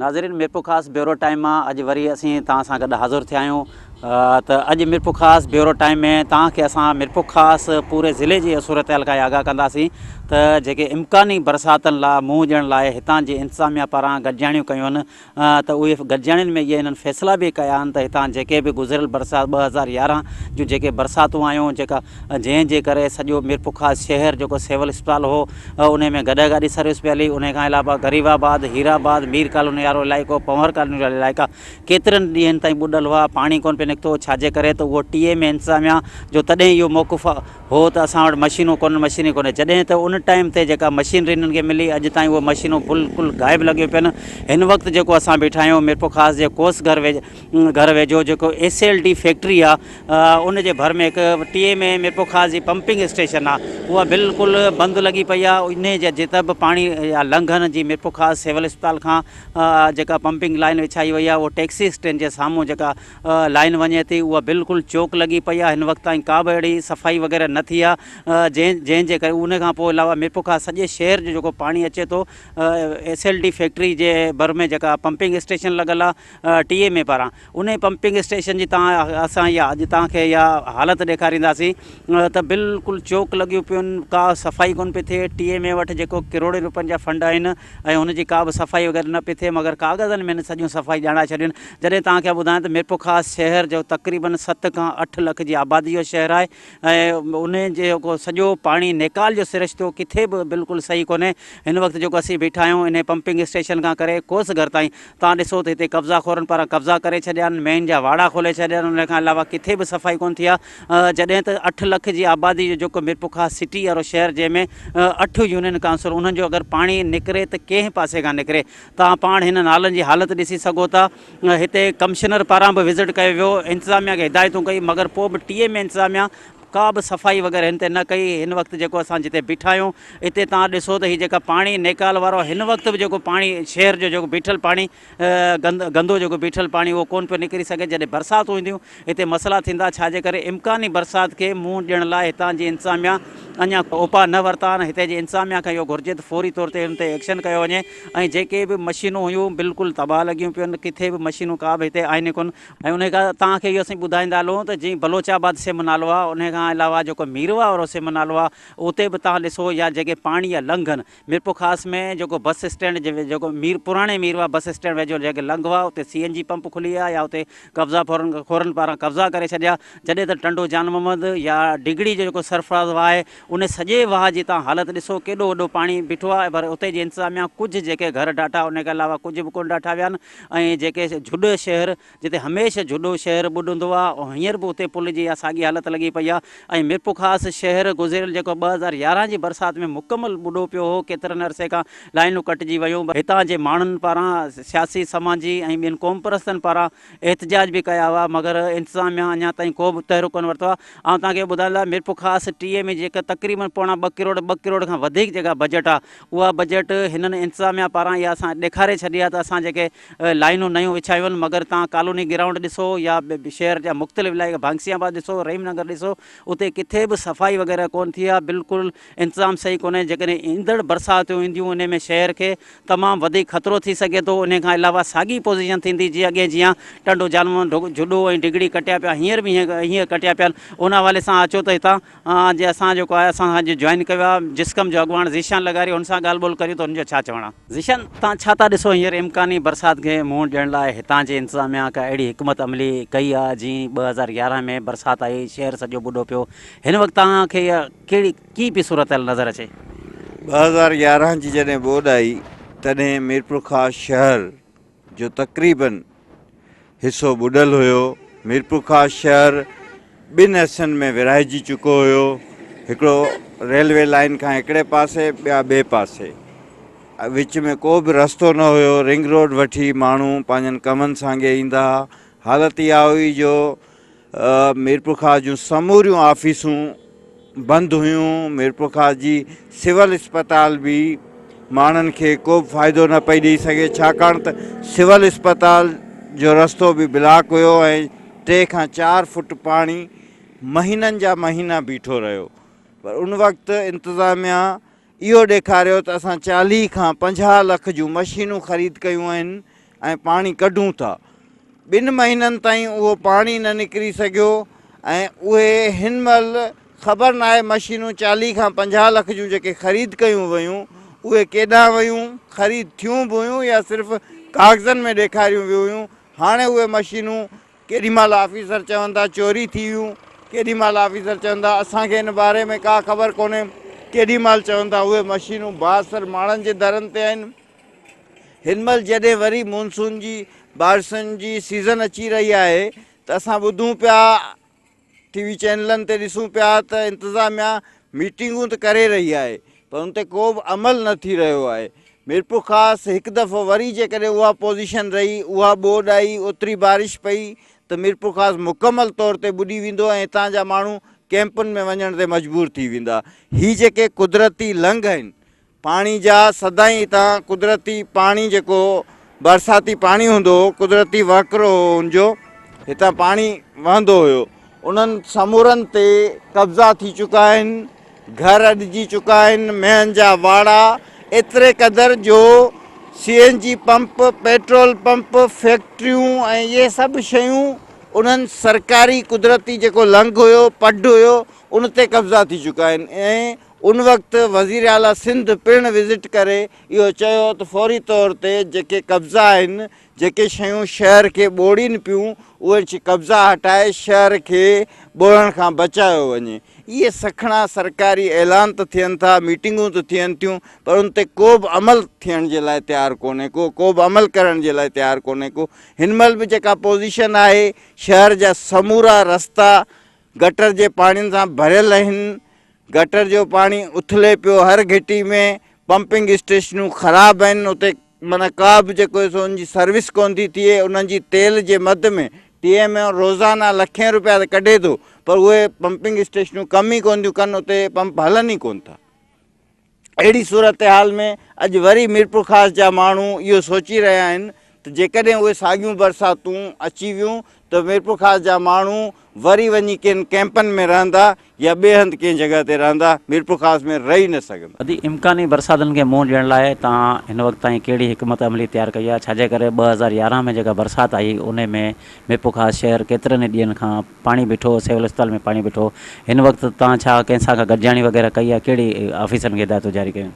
ناظرين Mirpurkhas bureau time مان اڄ وري اسين توهان سان گڏ حاضر ٿيا آهيون ته اڄ ميرپورخاص بيورو ٽائيم ۾ توهان کي اسان ميرپورخاص پوري ضلعي جي صورتحال کان آگاهه ڪنداسين ته جيڪي امڪاني برساتن لاء منهن ڏيڻ لاء هتان جي انتظاميا پاران گڏجاڻيون ڪيون آهن ته اهي گڏجاڻين ۾ اهي انهن فيصلا به ڪيا آهن ته هتان جيڪي به گذريل برسات 2011 جون جيڪي برساتون آيون جيڪا جنهن جي ڪري سڄو ميرپورخاص شهر جيڪو سول اسپتال هو انهي ۾ گڏهه گاڏي سروس پئي هلي انهي کان علاوه غريب آباد، هير آباد، مير ڪالوني وارو علائقو، پنهور ڪالوني وارا علائقا ڪيترن ڏينهن تائين ٻڏل هئا پاڻي ڪونه پئي نڪتو ڇا جي ڪري ته اهو ٽي ايم اي انتظاميا جو تڏهن اهو موقف هو ته اسان وٽ مشينون ڪونهن مشينري ڪونهي جڏهن ته ان ٽائيم تي جيڪا مشينري انهن کي ملي اڄ تائين اهي مشينون بلڪل غائب لڳيون پيون هن وقت جيڪو اسان بيٺا آهيون ميرپورخاص جي ڪوس گهر گهر ويجهو جيڪو ايس ايل ڊي فيڪٽري آ ان جي ڀر ۾ هڪ ٽي ايم اي ميرپورخاص جي پمپنگ اسٽيشن آ اها بلڪل بند لڳي پئي آ انهي جي جتي به پاڻي يا لنگهن جي ميرپورخاص سول اسپتال کان جيڪا پمپنگ لائين وڇائي وئي آ اهو ٽيڪسي اسٽينڊ جي سامهون جيڪا لائين وڃي ٿي اها بلڪل چوڪ لڳي پئي آ هن وقت تائين ڪا به اهڙي صفائي وغيره نه ٿي آ جنهن جنهن جي ڪري ان کان پوء علاوه ميرپورخاص سڄي شهر جو جيڪو پاڻي اچي ٿو ايس ايل ڊي فيڪٽري جي ڀر ۾ جيڪا پمپنگ اسٽيشن لڳل آ ٽي ايم اي پاران انهي پمپنگ اسٽيشن جي تان اسان اها اڄ توهان کي اها حالت ڏيکارينداسين ته بلڪل چوڪ لڳيون پيون آهن ڪا صفائي ڪونه پئي ٿئي ٽي ايم اي وٽ جيڪو ڪروڙين روپين جا فنڊ آهن ۽ ان جي ڪا به صفائي وغيره نه پئي ٿئي مگر ڪاغذن ۾ سڄيون صفائي ڄاڻائي ڇڏيون جڏهن توهان کي ٻڌايان ته ميرپورخاص شهر جو تقريبن 7 کان 8 لک جي آبادي جو شهر آهي ۽ انهي جيڪو سڄو پاڻي نيڪال جو سرشتو ڪٿي به بلڪل صحيح ڪونهي هن وقت جيڪو اسين بيٺا آهيون انهي پمپنگ اسٽيشن کان ڪري ڪوس گهر تائين توهان ڏسو ته هتي قبضا خورن پاران قبضا ڪري ڇڏيا آهن مين جا واڙا کولي ڇڏيا آهن ان کان علاوه ڪٿي به صفائي ڪونه ٿي آهي جڏهن ته 8 لک جي آبادي جو جيڪو ميرپورخاص سٽي وارو شهر جنهن ۾ 8 يونين ڪائونسل انهن جو اگر پاڻي نڪري ته ڪنهن پاسي کان نڪري توهان پاڻ هن نالن جي حالت ڏسي سگهو ٿا. هتي ڪمشنر پاران به وزٽ ڪيو ويو، انتظاميا کي هدايتون ڪئي مگر پوء به ٽي ايم اي انتظاميا ڪا به صفائي وغيره هن تي نه ڪئي. هن وقت جيڪو اسان جتي بيٺا آهيون اتي توهان ڏسو ته هي جيڪا پاڻي نيڪال وارو هن وقت به جيڪو پاڻي شهر جو جيڪو بيٺل پاڻي گندو جيڪو بيٺل پاڻي اهو ڪونه پيو نڪري سگهي جڏهن برساتون اينديون هتي مسئلا ٿيندا ڇا جي ڪري امڪاني برسات کي منهن ڏيڻ لاء هتان جي انتظاميا اڃا اپاء نه ورتا آهن هتي جي انتظاميا کان اهو گهرجي ته فوري طور تي ان تي ايڪشن ڪيو وڃي ۽ جيڪي به مشينون هيون بلڪل تباهه لڳيون پيون آهن ڪٿي به مشينون ڪا به هتي آهن ئي ڪونه ۽ انهي کان توهان کي اهو اسين ٻڌائيندا هلون ته جي بلوچ آباد سم نالو آهي انهي کان علاوه جيڪو ميرواهه وارو سم نالو آهي اتي به توهان ڏسو يا جيڪي پاڻي جا لنگهه آهن ميرپورخاص ۾ جيڪو بس اسٽينڊ جيڪو مير پراڻي ميرواهه بس اسٽينڊ ويجهو جيڪي لنگهه هئا اتي سي اين جي پمپ کلي ويا يا اتي قبضا خورن پاران قبضا ڪري ڇڏيا جڏهن ته ٽنڊو جان محمد يا ڊگهڙي جو جيڪو سرفراز واهه آهي ان سڄي واهه جي تان حالت ڏسو ڪيڏو وڏو پاڻي بيٺو آهي پر اتي جي انتظاميا ڪجهه جيڪي گهر ڊاٺا ان کان علاوه ڪجهه به ڪونه ڊاٺا ويا آهن ۽ جيڪي جهڏ شهر جتي هميشه جهڏو شهر ٻڏندو آ ۽ هينئر به اتي پل جي اها ساڳي حالت لڳي پئي آ ۽ ميرپورخاص شهر گذريل جيڪو 2011 جي برسات ۾ مڪمل ٻڏو پيو هو ڪيترن عرصي کان لائينون ڪٽجي ويون هتان جي ماڻهن پاران سياسي سماجي ۽ ٻين قومپرستن پاران احتجاج به ڪيا هئا مگر انتظاميا اڃا تائين ڪو به تحرڪ ڪونه ورتو آ آئون توهان کي ٻڌائڻ لاء ميرپورخاص ٽي ايم اي جيڪا تقريبن پوڻا ٻه ڪروڙ ٻه ڪروڙ کان وڌيڪ جيڪا بجيٽ آ اها بجيٽ هنن انتظاميا پاران اها اسان ڏيکاري ڇڏي آ ته اسان جيڪي لائينون نيون وڇايون آهن مگر توهان ڪالوني گرائونڊ ڏسو يا شهر جا مختلف علائقا ڀانگسي آباد ڏسو رحيم نگر ڏسو اتي ڪٿي به صفائي وغيره ڪونه ٿي آهي بلڪل انتظام صحيح ڪونهي جيڪڏهن ايندڙ برساتون اينديون انهي ۾ شهر کي تمام وڌيڪ خطرو ٿي سگهي ٿو انهي کان علاوه ساڳي پوزيشن ٿيندي جيئن اڳي جيان ٽنڊو جان محمد جهڏو ۽ ڊگهڙي ڪٽيا پيا هينئر به هيئن ڪٽيا پيا آهن ان حوالي سان اچو ته هتان جي اسان جيڪو آهي اسان سان اڄ جوائن ڪيو آهي جسقم جو اڳواڻ ذيشان لغاري ان سان ڳالهه ٻولهه ڪريون ته ان جو ڇا چوڻ آهي. ذيشان توهان ڇا ٿا ڏسو هينئر امڪاني برسات کي منهن ڏيڻ لاء هتان جي انتظاميا ڪا اهڙي حڪمت عملي ڪئي آهي جيئن 2011 ۾ برسات آئي شهر سڄو ٻڏو پيو هن وقت توهان کي اها ڪهڙي ڪيئن پئي صورتحال نظر اچي؟ 2011 جي جڏهن ٻوڏ آئي تڏهن ميرپورخاص شهر جو تقريبن حصو ٻڏل هيو. ميرپورخاص شهر ٻن حصن ۾ ورهائجي چڪو هيو. هڪڙو ريلوي لائين کان هڪڙي پاسي ٻيا ٻئي پاسي. وچ ۾ ڪو به رستو نه هيو. رنگ روڊ وٺي ماڻهو پنهنجن ڪمن سانگي ايندا ها. حالت اها هئي جو ميرپورخاص جون سموريون آفيسون بند هيون، ميرپورخاص جي سول اسپتال به ماڻهن کي ڪو به فائدو نه پئي ڏئي سگهي ڇاڪاڻ ته سول اسپتال جو رستو به بلاڪ هيو ۽ 3 کان 4 فٽ پاڻي مهينن جا مهينا بيٺو رهيو پر ان وقت انتظاميا اهو ڏيکاريو ته اسان 40 کان 50 لک جون مشينون خريد ڪيون آهن. ۽ پاڻي ڪڍون ٿا. ٻن مهينن تائين اهو پاڻي نه نڪري سگهيو ۽ اهي هن مهل خبر ناهي مشينون 40 کان 50 لک جون جيڪي خريد ڪيون ويون اهي ڪيڏانهن ويون، خريد ٿيون به هيون يا صرف ڪاغذن ۾ ڏيکاريون ويون هيون، هاڻي اهي مشينون ڪيڏي مهل آفيسر چون ٿا چوري ٿي ويون، ڪيڏي مهل آفيسر چون ٿا اسان کي ان باري ۾ ڪا خبر ڪونهي، ڪيڏي مهل چون ٿا اهي مشينون بااثر ماڻهن جي درن تي آهن. هن مهل جڏهن وري مونسون جي بارشن جي سيزن اچي رهي آهي ته اسان ٻڌون پيا ٽي وي چينلن تي ڏسون پيا ته انتظاميا ميٽنگون ته ڪري رهي آهي پر ان تي ڪو به عمل نه ٿي رهيو آهي. ميرپورخاص هڪ دفعو وري جيڪڏهن اها پوزيشن رهي، اها ٻوڏ آئي، اوتري بارش پئي ته ميرپورخاص مڪمل طور تي ٻڏي ويندو ۽ هتان جا ماڻهو ڪئمپن ۾ وڃڻ تي مجبور ٿي ويندا. هي جيڪي قدرتي لنگهه آهن پاڻي جا سدائين هتان قدرتي پاڻي جيڪو برساتي پاڻي هوندو هو قدرتي وهڪرو هو ان جو هتان پاڻي وهندو هيو انهن سمورن تي قبضا ٿي چڪا آهن گهر اڏجي چڪا آهن مينهن جا واڙا ايتري قدر جو C N G pump petrol pump فيڪٽريون ۽ اهي سڀ شيون انهن سرڪاري قدرتي جيڪو لنگهه هيو پڊ هيو ان تي قبضا ٿي چڪا آهن ۽ ان وقت وزيراعليٰ سنڌ پڻ وزٽ ڪري اهو چيو ته فوري طور تي جيڪي قبضا آهن، جيڪي شيون شهر کي ٻوڙين پيون، اهي قبضا هٽائي شهر کي ٻوڙڻ کان بچايو وڃي. اهي سکڻا سرڪاري اعلان ته ٿين ٿا، ميٽنگون ته ٿين ٿيون پر ان تي ڪو به عمل ٿيڻ جي لاء تيار ڪونهي ڪو، ڪو به عمل ڪرڻ جي لاء تيار ڪونهي ڪو. هن مهل به جيڪا پوزيشن آهي، شهر جا سمورا رستا گٽر جي پاڻين سان ڀريل آهن، گٽر جو پاڻي اٿلي پيو هر گهٽي ۾ پمپنگ اسٽيشنون خراب آهن اتي معنيٰ ڪا به جيڪو سو ان جي سروس ڪون ٿي ٿئي انهن جي تيل جي مد ۾ ٽي ايم اي روزانه لکين روپيا ته ڪڍي ٿو پر اهي پمپنگ اسٽيشنون ڪم ئي ڪون ٿيون ڪن اتي پمپ هلن ئي ڪون ٿا اهڙي صورتحال ۾ اڄ وري ميرپورخاص جا ماڻهو اهو سوچي رهيا آهن ته جيڪڏهن اهي ساڳيون برساتون اچي ويون ته ميرپورخاص جا ماڻهو وري وڃي ڪن ڪئمپن ۾ رهندا يا ٻئي هنڌ ڪنهن جڳهه تي رهندا، ميرپورخاص ۾ رهي نه سگهندا. ادي امڪاني برساتن کي منهن ڏيڻ لاء توهان هن وقت تائين ڪهڙي حڪمت عملي تيار ڪئي آهي ڇاجي ڪري 2011 ۾ جيڪا برسات آئي انهي ۾ ميرپورخاص شهر ڪيترن ئي ڏينهن کان پاڻي بيٺو هو، سول اسپتال ۾ پاڻي بيٺو هو، هن وقت توهان ڇا ڪنهن سان ڪا گڏجاڻي وغيره ڪئي آهي، ڪهڙي آفيسرن کي هدايتون جاري ڪيون؟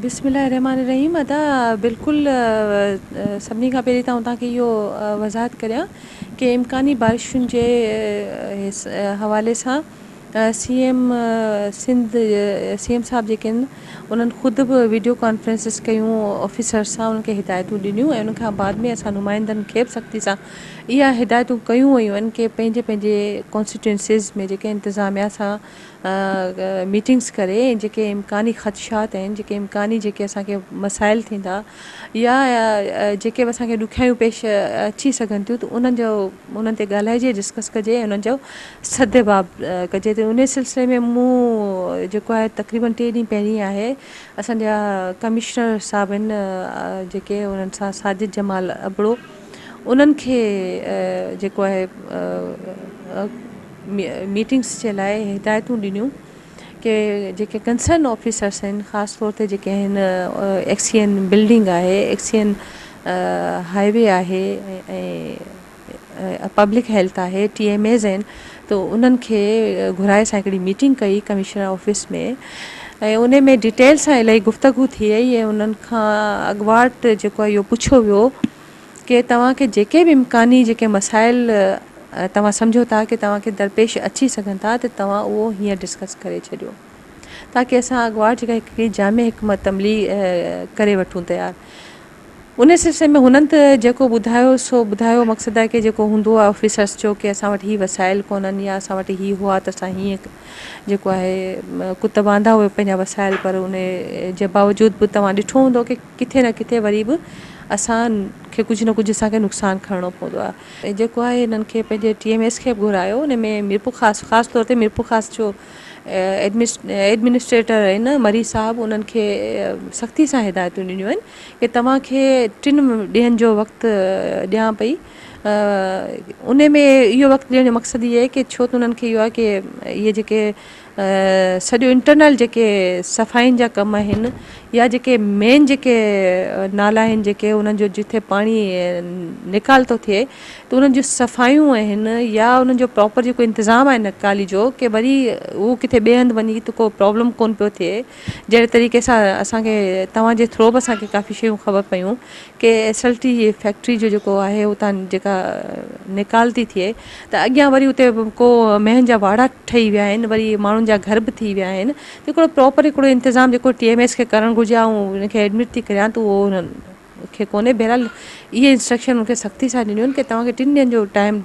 بسم الله الرحمٰن الرحيم ادا بلڪل سڀني کان پهرين ته آئون توهان کي اهو وضاحت ڪريان ڪي امڪاني بارشن جي حوالي سان C M Sindh C M صاحب جيڪي آهن انهن خود به ويڊيو ڪانفرنسز ڪيون آفيسرز سان انهن کي هدايتون ڏنيون ۽ ان کان بعد ۾ اسان نمائندن کي به سختي سان اها هدايتون ڪيون ويون آهن ڪي پنهنجي پنهنجي ڪانسٽيٽوئنسيز ۾ جيڪي انتظاميا سان ميٽنگس ڪري ۽ جيڪي امڪاني خدشات آهن جيڪي امڪاني جيڪي اسان کي مسائل ٿيندا يا جيڪي به اسان کي ڏکيائيون پيش اچي سگهن ٿيون ته انهن جو انهن تي ڳالهائجي ڊسڪس ڪجي ۽ انهن جو سد باب ڪجي ته انهي سلسلي ۾ مون جيڪو آهي تقريبن ٽي ڏينهن پهرين آهي اسان جا ڪمشنر صاحب آهن جيڪي انهن سان ساجد جمال ابڙو انهن کي جيڪو آهي ميٽنگس جي لاء هدايتون ڏنيون ڪي جيڪي ڪنسرن آفيسرس آهن خاص طور تي جيڪي آهن ايڪسين بلڊنگ آهي ايڪسين هاء وي آهي ۽ پبلڪ هيلٿ آهي ٽي ايم ايز آهن ته انهن کي گهرائي اسان هڪڙي ميٽنگ ڪئي ڪمشنر آفيس ۾ ۽ ان ۾ ڊيٽيل سان الاهي گفتگو ٿي وئي ۽ انهن کان اڳواٽ جيڪو آهي اهو پڇيو ويو ڪي توهان کي جيڪي به امڪاني جيڪي مسائل توهان سمجهو ٿا ڪي توهان کي درپيش اچي سگهن ٿا ته توهان اهو هينئر ڊسڪس ڪري ڇڏيو تاڪي اسان اڳواٽ جيڪا هڪڙي جامع حڪمت عملي ڪري وٺون تيار ان سلسلي ۾ هنن ته جيڪو ٻڌايو سو ٻڌايو مقصد آهي ڪي جيڪو هوندو آهي آفيسرس جو ڪي اسان وٽ هي وسائل ڪونهن يا اسان وٽ هي هئا ته اسان هيئن جيڪو آهي ڪتب آندا اهي پنهنجا وسائل پر ان جي باوجود به توهان ڏٺو هوندو ڪي ڪٿي نه ڪٿي وري به اسان کي ڪجهه نه ڪجهه اسان کي نقصان کڻڻو پوندو آهي. جيڪو آهي هنن کي پنهنجي ٽي ايم ايس کي به گهرايو ان ۾ ميرپورخاص خاص طور تي ميرپورخاص جو ايڊمنسٽريٽر آهن مري صاحب انهن کي سختي سان هدايتون ڏنيون آهن ڪي توهان کي ٽن ڏينهن جو وقت ڏيان پئي ان ۾ اهو وقت ڏيڻ جو مقصد اهو آهي ڪي ڇو ته انهن کي اهو آهي ڪي اهي جيڪي سڄو انٽرنل جيڪي صفائين جا ڪم آهن يا جيڪي مين جيڪي نالا آهن جيڪي انهن جو جٿي پاڻي نيڪال ٿو ٿئي ته انهن جون صفايون آهن يا انهن جو پراپر جيڪو انتظام آهي نيڪالي جو ڪي وري اهو ڪٿي ٻئي هنڌ وڃي ته ڪو پرابلم ڪون پيو ٿئي جهڙي طريقي سان اسان کي توهان جي ٿرو به اسان کي ڪافي شيون خبر پيون ڪي ايس ايل ٽي جي فيڪٽري جو جيڪو آهي اتان جيڪا نيڪال ٿي ٿئي ته اڳيان وري اتي ڪو مينهن جا واڙا ٺهي ويا آهن وري ماڻهن جا گهر به ٿي ويا آهن ته هڪڙو پراپر هڪڙو انتظام جيڪو ٽي ايم ايس کي ڪرڻ گهرجي آئون ان کي ايڊمٽ ٿي ڪريان ته اهو انهن کي ڪونهي بهرحال اهي انسٽرڪشن ان کي سختي سان ڏنيون آهن ڪي توهان کي ٽن ڏينهن جو ٽائيم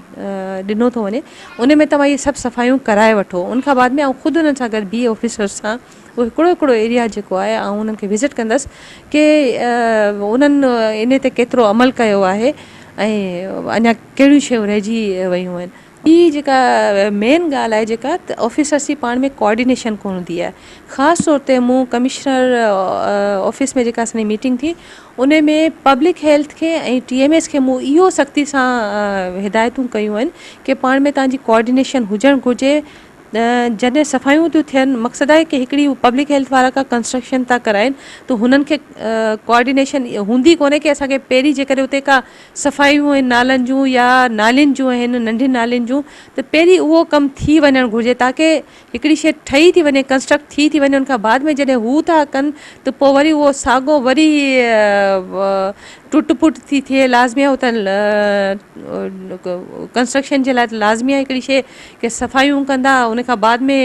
ڏنو ٿو وڃي ان ۾ توهان اهي سڀ صفايون ڪرائي وٺو ان کان بعد ۾ آئون خود انهن سان گڏ بي آفيسر سان اهو هڪڙو هڪڙو ايريا جيڪو آهي آئون انهن کي وزٽ ڪندس ڪي انهن انهي تي ڪيترو عمل ڪيو آهي ۽ اڃا ڪهڙيون شيون رهجي ويون آهن. ٻي جيڪا مين ڳالهه آهي جيڪا ته آفيسرس جي پاڻ ۾ ڪوآرڊينيشن ڪونه هوندي آهي خاص طور تي مون ڪمشنر آفيس ۾ جيڪا اسان جي ميٽنگ ٿي انهي ۾ پبلڪ هيلٿ کي ۽ ٽي ايم ايس کي مون اهو سختي سان هدايتون ڪيون آهن ڪي پاڻ ۾ توهان جي ڪوآرڊينيشن هجڻ گهرجي جڏهن صفايون ٿيون ٿين مقصد آهي ڪي هڪڙي پبلڪ هيلٿ وارا ڪا ڪنسٽرڪشن ٿا ڪرائين ته هنن کي ڪوآرڊينيشن هوندي ڪونهي ڪي اسان کي پهرين جيڪڏهن اتي ڪا صفايون آهن نالن جون يا نالين جون آهن ننڍين نالين جون ته پهرين اهو ڪم ٿي وڃڻ گهرجي تاڪي هڪڙي شي ٺهي ٿي وڃي ڪنسٽرڪٽ ٿي ٿي وڃي ان کان بعد ۾ جڏهن هو ٿا ڪن ته پوء وري اهو ساڳو وري ٽٽ ڦٽ ٿي ٿئي لازمي آهي اتان ڪنسٽرڪشن جي لاء ته لازمي آهي هڪڙي شي ڪي صفايون ڪندا ان کان بعد ۾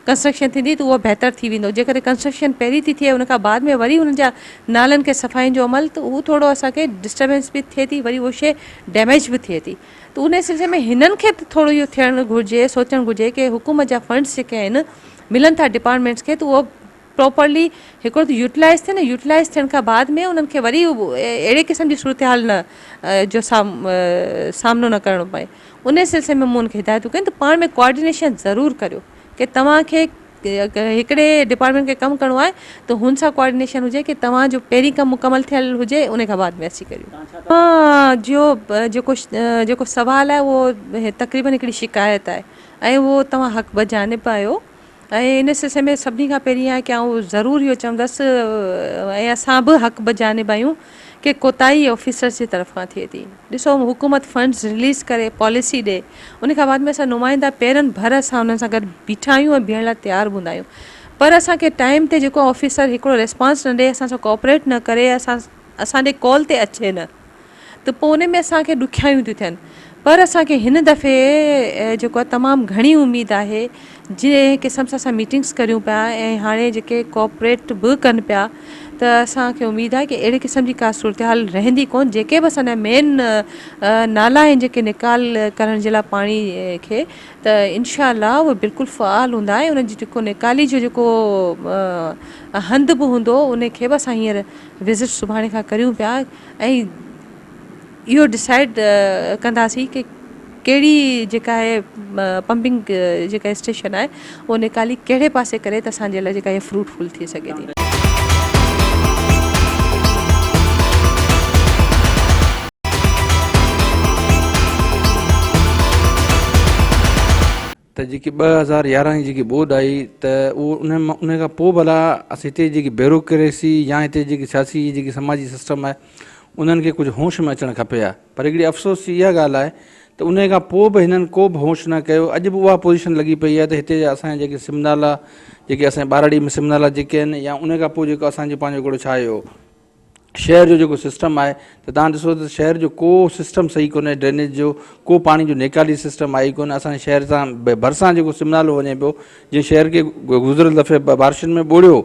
ڪنسٽرڪشن ٿيندي ته اهو بهتر ٿي ويندو جيڪڏهن ڪنسٽرڪشن پهرين ٿي ٿئي ان کان بعد ۾ وري انهن جا نالن کي صفاين جو عمل ته اهو ٿورو اسان کي ڊسٽربنس به ٿئي ٿي وري اهو شي ڊيميج به ٿئي ٿي ته ان سلسلي ۾ هنن کي به ٿورو اهو ٿيڻ گهرجي سوچڻ گهرجي ڪي حڪومت جا فنڊس جيڪي آهن ملن ٿا ڊپارٽمينٽس کي ته اهو پراپرلي هڪڙو ته يوٽيلائز ٿئي نه يوٽيلائز ٿيڻ کان بعد ۾ انهن کي وري اهڙي قسم جي صورتحال نه جو سامنو نه ڪرڻو پئي ان سلسلي ۾ مون ان کي هدايتون ڪيون ته پاڻ ۾ ڪوآرڊينيشن ضرور ڪريو ڪي توهان کي هڪڙي ڊپارٽمينٽ کي ڪم ڪرڻو آهي ته هن سان ڪوآرڊينيشن هجي ڪي توهان جو پهرين ڪم مڪمل ٿيل هجي ان کان بعد ۾ اسين ڪريون. توهان جو جيڪو جيڪو سوال آهي اهو تقريبن هڪڙي شڪايت آهي ۽ اهو توهان حق بجانب آهيو ۽ ان سلسلي ۾ سڀني کان پهرين آهي ڪي آئون ضرور اهو چوندس ۽ اسان به حق بجانب آهيون ڪي ڪوتاهي آفيسرس جي طرف کان ٿئي ٿي ڏسو حڪومت فنڊز رليز ڪري پاليسي ڏي ان کان بعد ۾ اسان نمائندا پيرن ڀر اسان انهن سان گڏ بيٺا آهيون ۽ بيهڻ لاء تيار به هوندا آهيون پر اسان کي ٽائيم تي جيڪو آفيسر هڪڙو ريسپانس نه ڏي اسان سان ڪوآپريٽ نه ڪري اسان اسان ڏي ڪال تي اچي نه ته پوء ان ۾ اسان کي ڏکيائيون ٿيون ٿين پر اسان کي هن دفعي جيڪو آهي تمام گهڻي اميد آهي جنهن قسم سان اسان ميٽنگس ڪريون پيا ۽ هاڻي جيڪي ڪوآپريٽ به ڪن پيا ته اسان کي اميد آهي ڪي اهڙي قسم جي ڪا صورتحال رهندي ڪون جيڪي به اسان جا مين نالا آهن جيڪي نيڪال ڪرڻ جي لاء پاڻي کي ته انشاء الله اهي بلڪل فعال هوندا ۽ انهن جي جيڪو نيڪالي جو جيڪو هنڌ به هوندو ان کي به اسان هينئر وزٽ سڀاڻي کان ڪريون پيا ۽ اهو ڊسائيڊ ڪنداسين ڪي ڪهڙي جيڪا آهي پمپنگ جيڪا اسٽيشن آهي اهو نيڪالي ڪهڙي پاسي ڪري ته اسان جي لاء جيڪا اها فروٽ فل ٿي سگهي ٿي. ته جيڪي 2011 جي جيڪي ٻوڏ آئي ته اهو ان ان کان پوء ڀلا اسين هتي جيڪي بيوروڪريسي يا هتي جيڪي سياسي جيڪي سماجي سسٽم آهي انهن کي ڪجهه هوش ۾ اچڻ کپي ها پر هڪڙي افسوس جي اها ڳالهه آهي ته ان کان پوء به هنن ڪو به هوش نه ڪيو اڄ به اها پوزيشن لڳي پئي آهي ته هتي جا اسان جا جيڪي سم نالا جيڪي اسان جي ٻهراڙي ۾ سم نالا جيڪي آهن يا ان کان پوء جيڪو اسان جو پنهنجو هڪڙو ڇا آهي اهو شهر جو جيڪو سسٽم آهي ته تهان ڏسو ته شهر جو ڪو سسٽم صحيح ڪونهي ڊرينيج جو ڪو پاڻي جو نيڪالي سسٽم آهي ئي ڪونه اسان جي شهر سان ڀرسان جيڪو سم نالو وڃي پيو جنهن شهر کي گذريل دفعي بارشن ۾ ٻوڙيو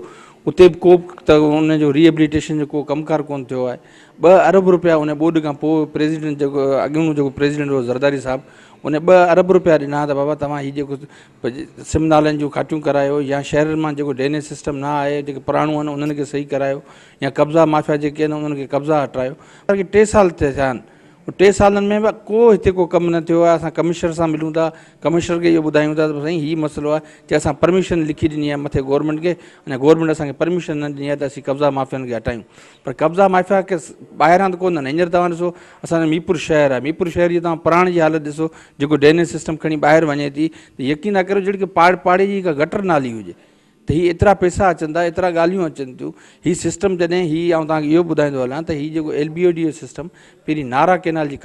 اتي به ڪو ته ان جو ريهيبليٽيشن جو ڪو ڪم ڪار ڪونه ٿيو آهي ٻه ارب روپيا ان ٻوڏ کان پوء پريزيڊنٽ جيڪو اڳوڻو جيڪو پريزيڊنٽ هو زرداري صاحب ان ٻه ارب روپيا ڏنا ته بابا توهان هي جيڪو سم نالن جون کاٽيون ڪرايو يا شهرن مان جيڪو ڊرينيج سسٽم نه آهي جيڪي پراڻو آهن انهن کي صحيح ڪرايو يا قبضا مافيا جيڪي آهن انهن کي قبضا هٽرايو. کي ٽي سال ٿيا آهن ٽي سالن ۾ به ڪو هتي ڪو ڪم نه ٿيو آهي اسان ڪمشنر سان ملون ٿا ڪمشنر کي اهو ٻڌايون ٿا ته سائين هي مسئلو آهي چي اسان پرميشن لکي ڏني آهي مٿي گورنمينٽ کي اڃا گورنمينٽ اسان کي پرميشن نه ڏني آهي ته اسين قبضا مافيائن کي هٽايون پر قبضا مافيا کي ٻاهران ته ڪونه آهن هينئر توهان ڏسو اسان جو ميرپور شهر آهي ميرپور شهر جي توهان پراڻ جي حالت ڏسو جيڪو ڊرينيج سسٽم کڻي ٻاهر وڃي ٿي ته يقين ٿا ڪريو جهڙي پاڙي جي هڪ گٽر نالي هجي. ته هي ايترا پئسا اچن ٿا ايترا ڳالهيون اچن ٿيون هي سسٽم جڏهن هي آئون توهان کي اهو ٻڌائيندو هلان ته هي جيڪو ايل بي او ڊي جو سسٽم پهرين نارا ڪينال جي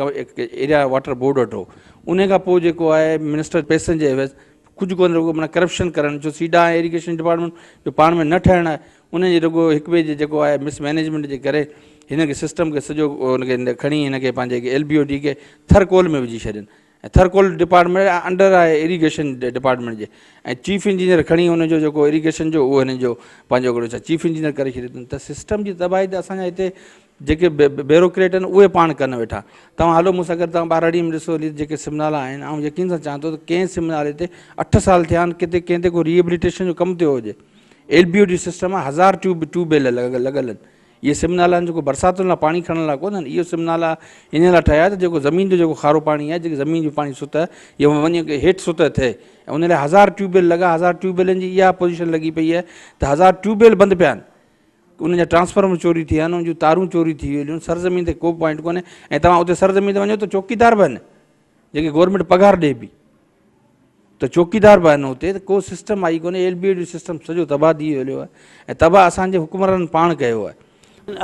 ايريا واٽر بورڊ وٽ هو ان کان پوء جيڪو آهي منسٽر پئسن جي عيوض ڪجهه ڪونه رڳو معنيٰ ڪرپشن ڪرڻ جو سيڊا ۽ ايريگيشن ڊپارٽمينٽ جو پاڻ ۾ نه ٺهڻ آهي ان جي رڳو هڪ ٻئي جي جيڪو آهي مس مئنيجمينٽ جي ڪري هن کي سسٽم کي سڄو ان کي کڻي هن کي پنهنجي ايل بي او ڊي کي ٿر ڪول ۾ وجهي ڇڏين ۽ ٿر ڪول ڊپارٽمينٽ انڊر آهي ايريگيشن ڊپارٽمينٽ جي ۽ چيف انجنيئر کڻي ان جو جيڪو ايريگيشن جو اهو هن جو پنهنجو هڪڙو ڇا چيف انجنيئر ڪري ڇڏيو اٿن ته سسٽم جي تباهي ته اسان جا هتي جيڪي بيوروڪريٽ آهن اهي پاڻ ڪن ويٺا. توهان هلو مون سان گڏ توهان ٻهراڙيء ۾ ڏسو هلي جيڪي سم نالا آهن آئون يقين سان چوان ٿو ته ڪنهن سم نالي تي اٺ سال ٿيا آهن ڪٿي ڪنهن تي ڪو ريهيبليٽيشن جو ڪم ٿيو هجي. L B O D system آهي هزار ٽيوب ٽيوب ويل لڳل آهن. اهي سم نالا آهن جيڪو برساتن لاء پاڻي کڻڻ لاء ڪونهن اهي سم نالا ان لاء ٺاهيا ته جيڪو زمين جو جيڪو کارو پاڻي آهي جيڪي زمين جو پاڻي سطح اهو وڃي هيٺ سطح ٿئي ۽ ان لاء هزار ٽيوب ويل لڳا هزار ٽيوب ويلن جي اها پوزيشن لڳي پئي آهي ته هزار ٽيوب ويل بند پيا آهن. انهن جا ٽرانسفارمر چوري ٿي ويا آهن، انهن جون تارون چوري ٿي ويون آهن، سرزمين تي ڪو به پوائنٽ ڪونهي ۽ توهان اتي سرزمين تي وڃو ته چوڪيدار به آهن جيڪي گورنمينٽ پگهار ڏئي پئي ته چوڪيدار به آهن اتي ته ڪو سسٽم آئي ڪونهي ايل بي اي جو سسٽم سڄو تباهه ٿي ويو آهي ۽ تباهه اسان جي حڪمرانن پاڻ ڪيو آهي.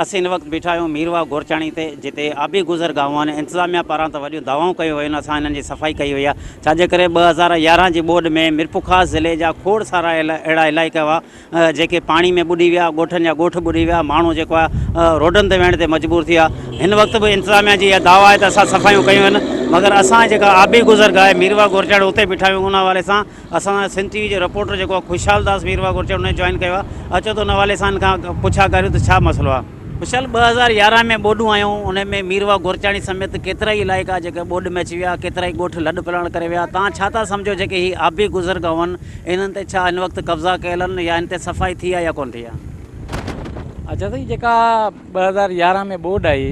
اسين هن وقت بيٺا آهيون ميرواهه گورچاڻي تي جتي آبي گذر گاهون آهن انتظاميا پاران ته وڏيون دعوائون ڪيون ويون آهن اسان هنن جي صفائي ڪئي وئي آهي ڇاجي ڪري 2011 جي ٻوڏ ۾ ميرپورخاص ضلعي جا کوڙ سارا اهڙا علائقا هئا جيڪي پاڻي ۾ ٻڏي ويا، ڳوٺن جا ڳوٺ ٻڏي ويا، ماڻهو جيڪو آهي روڊن تي ويهڻ تي مجبور ٿي ويا، هن وقت به انتظاميا جي اها دعويٰ آهي ته اسان صفايون ڪيون آهن مگر اسان جيڪا آبي گذرگاهه آهي ميرواهه گورچاڻي اتي بيٺا آهيون ان حوالي سان اسان سنڌ ٽي وي جو رپورٽر جيڪو آهي خوشحال داس ميرواهه گورچاڻي ان جوائن ڪيو آهي اچو ته ان حوالي سان ان کان پڇا ڪريون ته ڇا مسئلو آهي. خوشحال 2011 ۾ ٻوڏون آيون ان ۾ ميرواهه گورچاڻي سميت ڪيترائي علائقا جيڪي ٻوڏ ۾ اچي ويا ڪيترائي ڳوٺ لڏ پلاڻ ڪري ويا تان ڇا ٿا سمجهو جيڪي هي آبي گذرگاهون انهن تي ڇا هن وقت قبضا ڪيل آهن يا ان تي صفائي ٿي آهي يا ڪونه ٿي آهي؟ اچا سائين جيڪا 2011 ۾ ٻوڏ آئي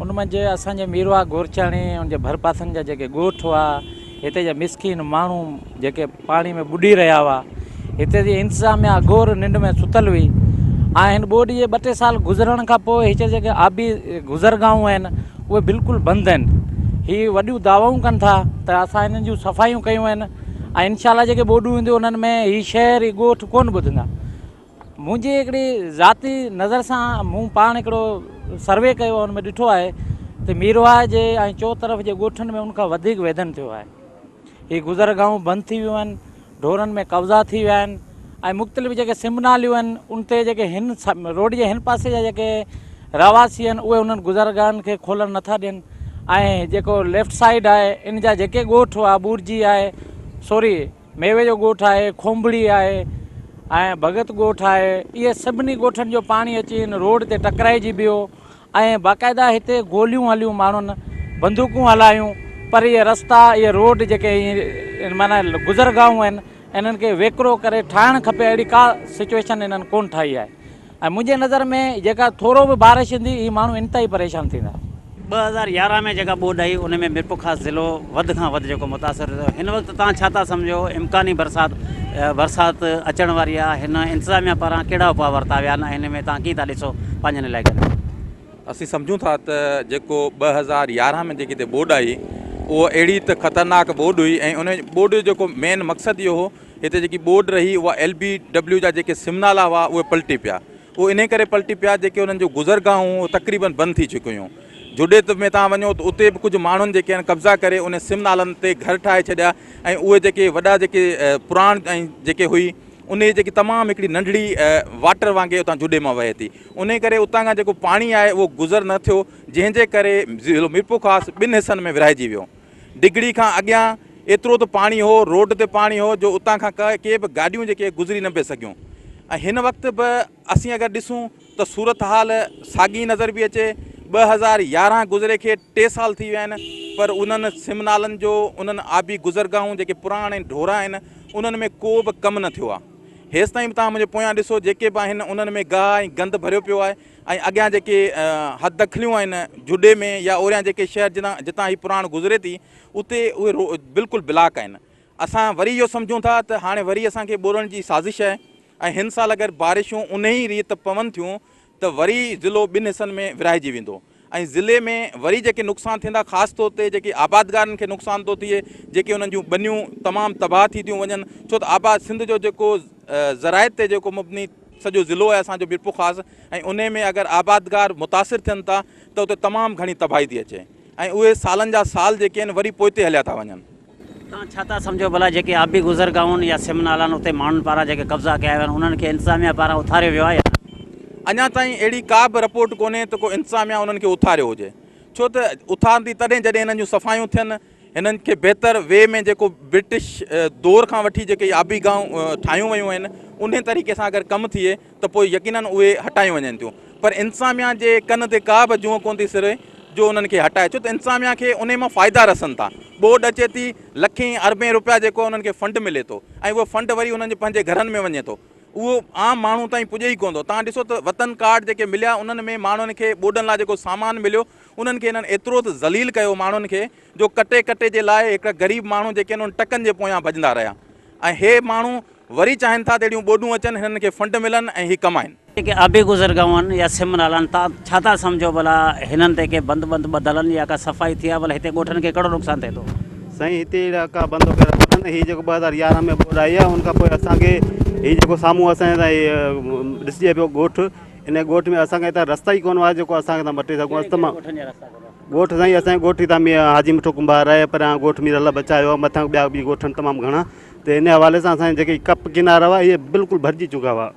ان منجهه اسان جي ميرواهه گورچاڻي ان جي ڀرپاسن جا جيڪي ڳوٺ هئا هتي جا مسڪين ماڻهو جيڪي پاڻي ۾ ٻڏي رهيا هئا هتي جي انتظاميا اگهور ننڊ ۾ ستل هئي ۽ هن ٻوڏ جي ٻه ٽي سال گذرڻ کان پوء هتي جيڪي آبي گذرگاهون آهن اهي بلڪل بند آهن هي وڏيون دعوائون ڪن ٿا ته اسان هنن جون صفايون ڪيون آهن ۽ انشاء الله جيڪي ٻوڏون اينديون انهن ۾ هي شهر هي ڳوٺ ڪونه ٻڌندا. منهنجي هڪڙي ذاتي نظر سان مون پاڻ هڪڙو سروي ڪيو آهي ان ۾ ڏٺو آهي ته ميرواهه جي ۽ چو طرف جي ڳوٺن ۾ ان کان وڌيڪ ويڌن ٿيو آهي. هي گذرگاهون بند ٿي ويون آهن، ڍورن ۾ قبضا ٿي ويا آهن ۽ مختلف جيڪي سم ناليون آهن ان تي جيڪي هن روڊ جي هن پاسي جا جيڪي رهواسي آهن اهي انهن گذرگاهن کي کولڻ نٿا ڏين ۽ جيڪو ليفٽ سائيڊ آهي ان جا جيڪي ڳوٺ هئا ٻورجي آهي سوري ميوي جو ڳوٺ آهي کومبڙي آهي ۽ ڀڳت ڳوٺ آهي اهي سڀني ڳوٺن جو پاڻي اچي هن روڊ تي ٽڪرائجي پيو ۽ باقاعده هتي گوليون هليون ماڻهن بندوقون هلايون پر اهي رستا اهي روڊ جيڪي معنيٰ گذرگاهون آهن انهن کي ويڪرو ڪري ٺاهڻ کپي اهڙي ڪا سچويشن انهن ڪون ٺاهي آهي ۽ منهنجي نظر ۾ جيڪا ٿورو به بارش ايندي هي ماڻهو انتهائي پريشان ٿيندا. 2011 ۾ جيڪا ٻوڏ آئي ان ۾ ميرپورخاص ضلعو وڌ کان وڌ جيڪو متاثر ٿيو هن وقت توهان ڇا ٿا سمجهو امڪاني برسات برسات اچڻ واري آهي هن انتظاميا پاران ڪهڙا اپاء ورتا ويا آهن ۽ هن ۾ توهان ڪيئن ٿا ڏسو پنهنجن علائقن ۾. اسين سمجهون ٿا ته جيڪو 2011 ۾ جيڪي هتي ٻوڏ آئي اهو اهڙي ته خطرناڪ ٻوڏ هئي ۽ ان ٻوڏ جو جيڪو مين مقصد اهو هو هتي جيڪي ٻوڏ رهي اها ايل بي ڊبليو جا جيڪي سم نالا هئا اهي پلٽي پيا اهي انهي ڪري پلٽي پيا جيڪي انهن جون گذرگاهون اهي تقريبن بند ٿي چڪيون هيون جڏيت ۾ توهان وڃو ته اتي به ڪجهه ماڻهن جيڪي آهن قبضا ڪري انهي سم نالن تي گهر ٺاهي ڇڏيا ۽ اهي جيڪي وڏا جيڪي پراڻ ۽ جيڪي هئي انهي جيڪي تمام هڪڙي ننڍڙي واٽر وانگي اتان جڏي مان وهي ٿي انهي ڪري اتان کان جيڪو پاڻي آهي اهو گذر نه ٿيو جنهن جي ڪري ضلعو ميرپورخاص ٻن حصن ۾ ورهائجي ويو ڊگهڙي کان اڳيان ايترو ته پاڻي هو روڊ تي پاڻي هو جو اتان کان ڪي به گاڏيون جيڪي گذري نه پئي سگهيون ۽ هن وقت به اسين اگر ڏسون ته صورتحال ساڳي نظر پئي اچي، 2011 گذري کي ٽي سال ٿي ويا آهن پر انهن سم نالن جو انهن آبي گذرگاهون جيڪي پراڻ ۽ ڍورا آهن انهن ۾ ڪو به ڪم نه ٿيو آهي هيستائين به توهان منهنجي پويان ڏسو جيڪي به آهن انهن ۾ گاهه ۽ گند ڀريو پيو آهي ۽ اڳيان جيڪي حد دخليون آهن جهڏي ۾ يا اوريان جيڪي شهر جتان هي پراڻ گذري ٿي اتي اهي بلڪل بلاڪ آهن اسان وري اهو سمجهون ٿا ته هاڻي وري اسان کي ٻوڙڻ جي سازش آهي ۽ هن سال اگر بارشون انهي ريت پون ٿيون ته وري ضلعو ٻن حصن ۾ ورهائجي ويندو. ۽ ضلعي ۾ وري جيڪي نقصان ٿيندا خاص طور تي جيڪي آبادگارن کي نقصان ٿو ٿئي جيڪي انهن جون ٻنيون تمام تباهه ٿي ٿيون وڃن ڇو ته آباد سنڌ جو جيڪو زراعت تي جيڪو مبني سڄو ضلعو آهي اسان جو ميرپورخاص ۽ انهي ۾ اگر آبادگار متاثر ٿين ٿا ته اتي تمام گهڻي تباهي ٿي اچي ۽ اهي سالن جا سال جيڪي آهن وري پوئتي هليا ٿا وڃن. توهان ڇا ٿا سمجهو ڀلا جيڪي آبي گذرگاهون يا سم نالا آهن اتي ماڻهن پاران جيڪي قبضا ڪيا ويا آهن انهن کي انتظاميا پاران اٿاريو ويو آهي يا نه؟ اڃا تائين اهڙي ڪا به رپورٽ ڪونهي ته ڪو انتظاميا انهن کي اٿاريو هجي ڇو ته اٿارندي تڏهن جڏهن انهن جون صفايون ٿين هنن کي بهتر وي ۾ جيڪو برٽش دور کان وٺي جيڪي آبي گاهون ٺاهيون ويون آهن انهي طريقي سان اگر ڪم ٿئي ته پوء يقينن اهي هٽايون وڃن ٿيون پر انتظاميا جي ڪن تي ڪا به جونء ڪونه ٿي سري جو انهن کي هٽائي ڇو ته انتظاميا کي انهي مان فائدا رسن ٿا ٻوڏ اچي ٿي لکين اربين روپيا جيڪو انهن کي فنڊ ملي ٿو ۽ اهو فنڊ وري انهن جي پنهنجي گهرن ۾ وڃي ٿو اهو عام ماڻهو تائين پڄي ئي ڪونه ٿو تان ڏسو ته وطن ڪارڊ جيڪي مليا انهن ۾ ماڻهن کي ٻوڏن لاء جيڪو سامان مليو انهن کي انهن ايترو ته ذليل ڪيو ماڻهن کي جو ڪٽي ڪٽي جي لاء هڪڙا غريب ماڻهو جيڪي آهن انهن ٽڪن جي پويان ڀڄندا رهيا ۽ هي ماڻهو وري چاهين ٿا ته اهڙيون ٻوڏون اچن هنن کي فنڊ ملن ۽ هي ڪمائن. جيڪي آبي گذرگاهون آهن يا سم نالا آهن تان ڇا ٿا سمجهو ڀلا هنن تي ڪي بند بند ٻڌل آهن يا ڪا صفائي ٿي آهي ڀلا هتي ڳوٺن کي ڪهڙو نقصان ٿئي ٿو. سائين هتي اهڙا ڪا بند وغيره ڪونهن هي جيڪو 2011 ۾ ٻوڏ آئي آهي ان کان پوء اسان کي هي جيڪو سامهون اسان جي ڏسجي پيو ڳوٺ ان ڳوٺ ۾ اسان کي هتان رستا ئي ڪونه هئا جيڪو اسان هتان مٽي سگهون استما ڳوٺ سائين اسان جو ڳوٺ هتان ميان حاجي مٺو ڪنڀار آهي پريان ڳوٺ مير الله بچايو آهي مٿان ٻيا به ڳوٺ آهن تمام گهڻا ته ان حوالي سان اسان جا جيڪي ڪپ ڪنارا هئا اهي بلڪل ڀرجي چڪا هئا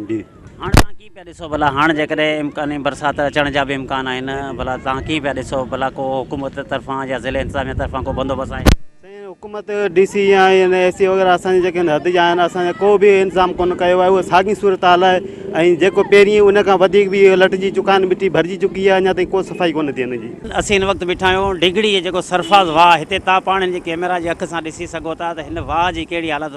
جي. هاڻ توهان ڪيئن پيا ڏسو ڀلا هاڻ جيڪڏهن امڪاني برسات اچڻ جا به امڪان آهن ڀلا توهان ڪيئن پيا ڏسو ڀلا ڪو حڪومت طرفان يا ضلعي انتظاميه طرفان ڪو بندوبست آهي. سائين حڪومت ڊي سي يا اي سي وغيره اسان جي جيڪي حد جا آهن اسان جا ڪو به انتظام ڪونه ڪيو آهي اهو ساڳي صورتحال آهي ۽ جيڪو پهرين ان کان وڌيڪ به لٽجي چڪا آهن مٽي ڀرجي چڪي آهي اڃا تائين ڪو صفائي ڪونه ٿي ان جي. اسين هن وقت بيٺا آهيون ڊگهڙي جي جيڪو سرفراز واهه هتي تان پاڻ هن جي ڪيميرا جي اک سان ڏسي سگهو ٿا ته هن واهه جي ڪهڙي حالت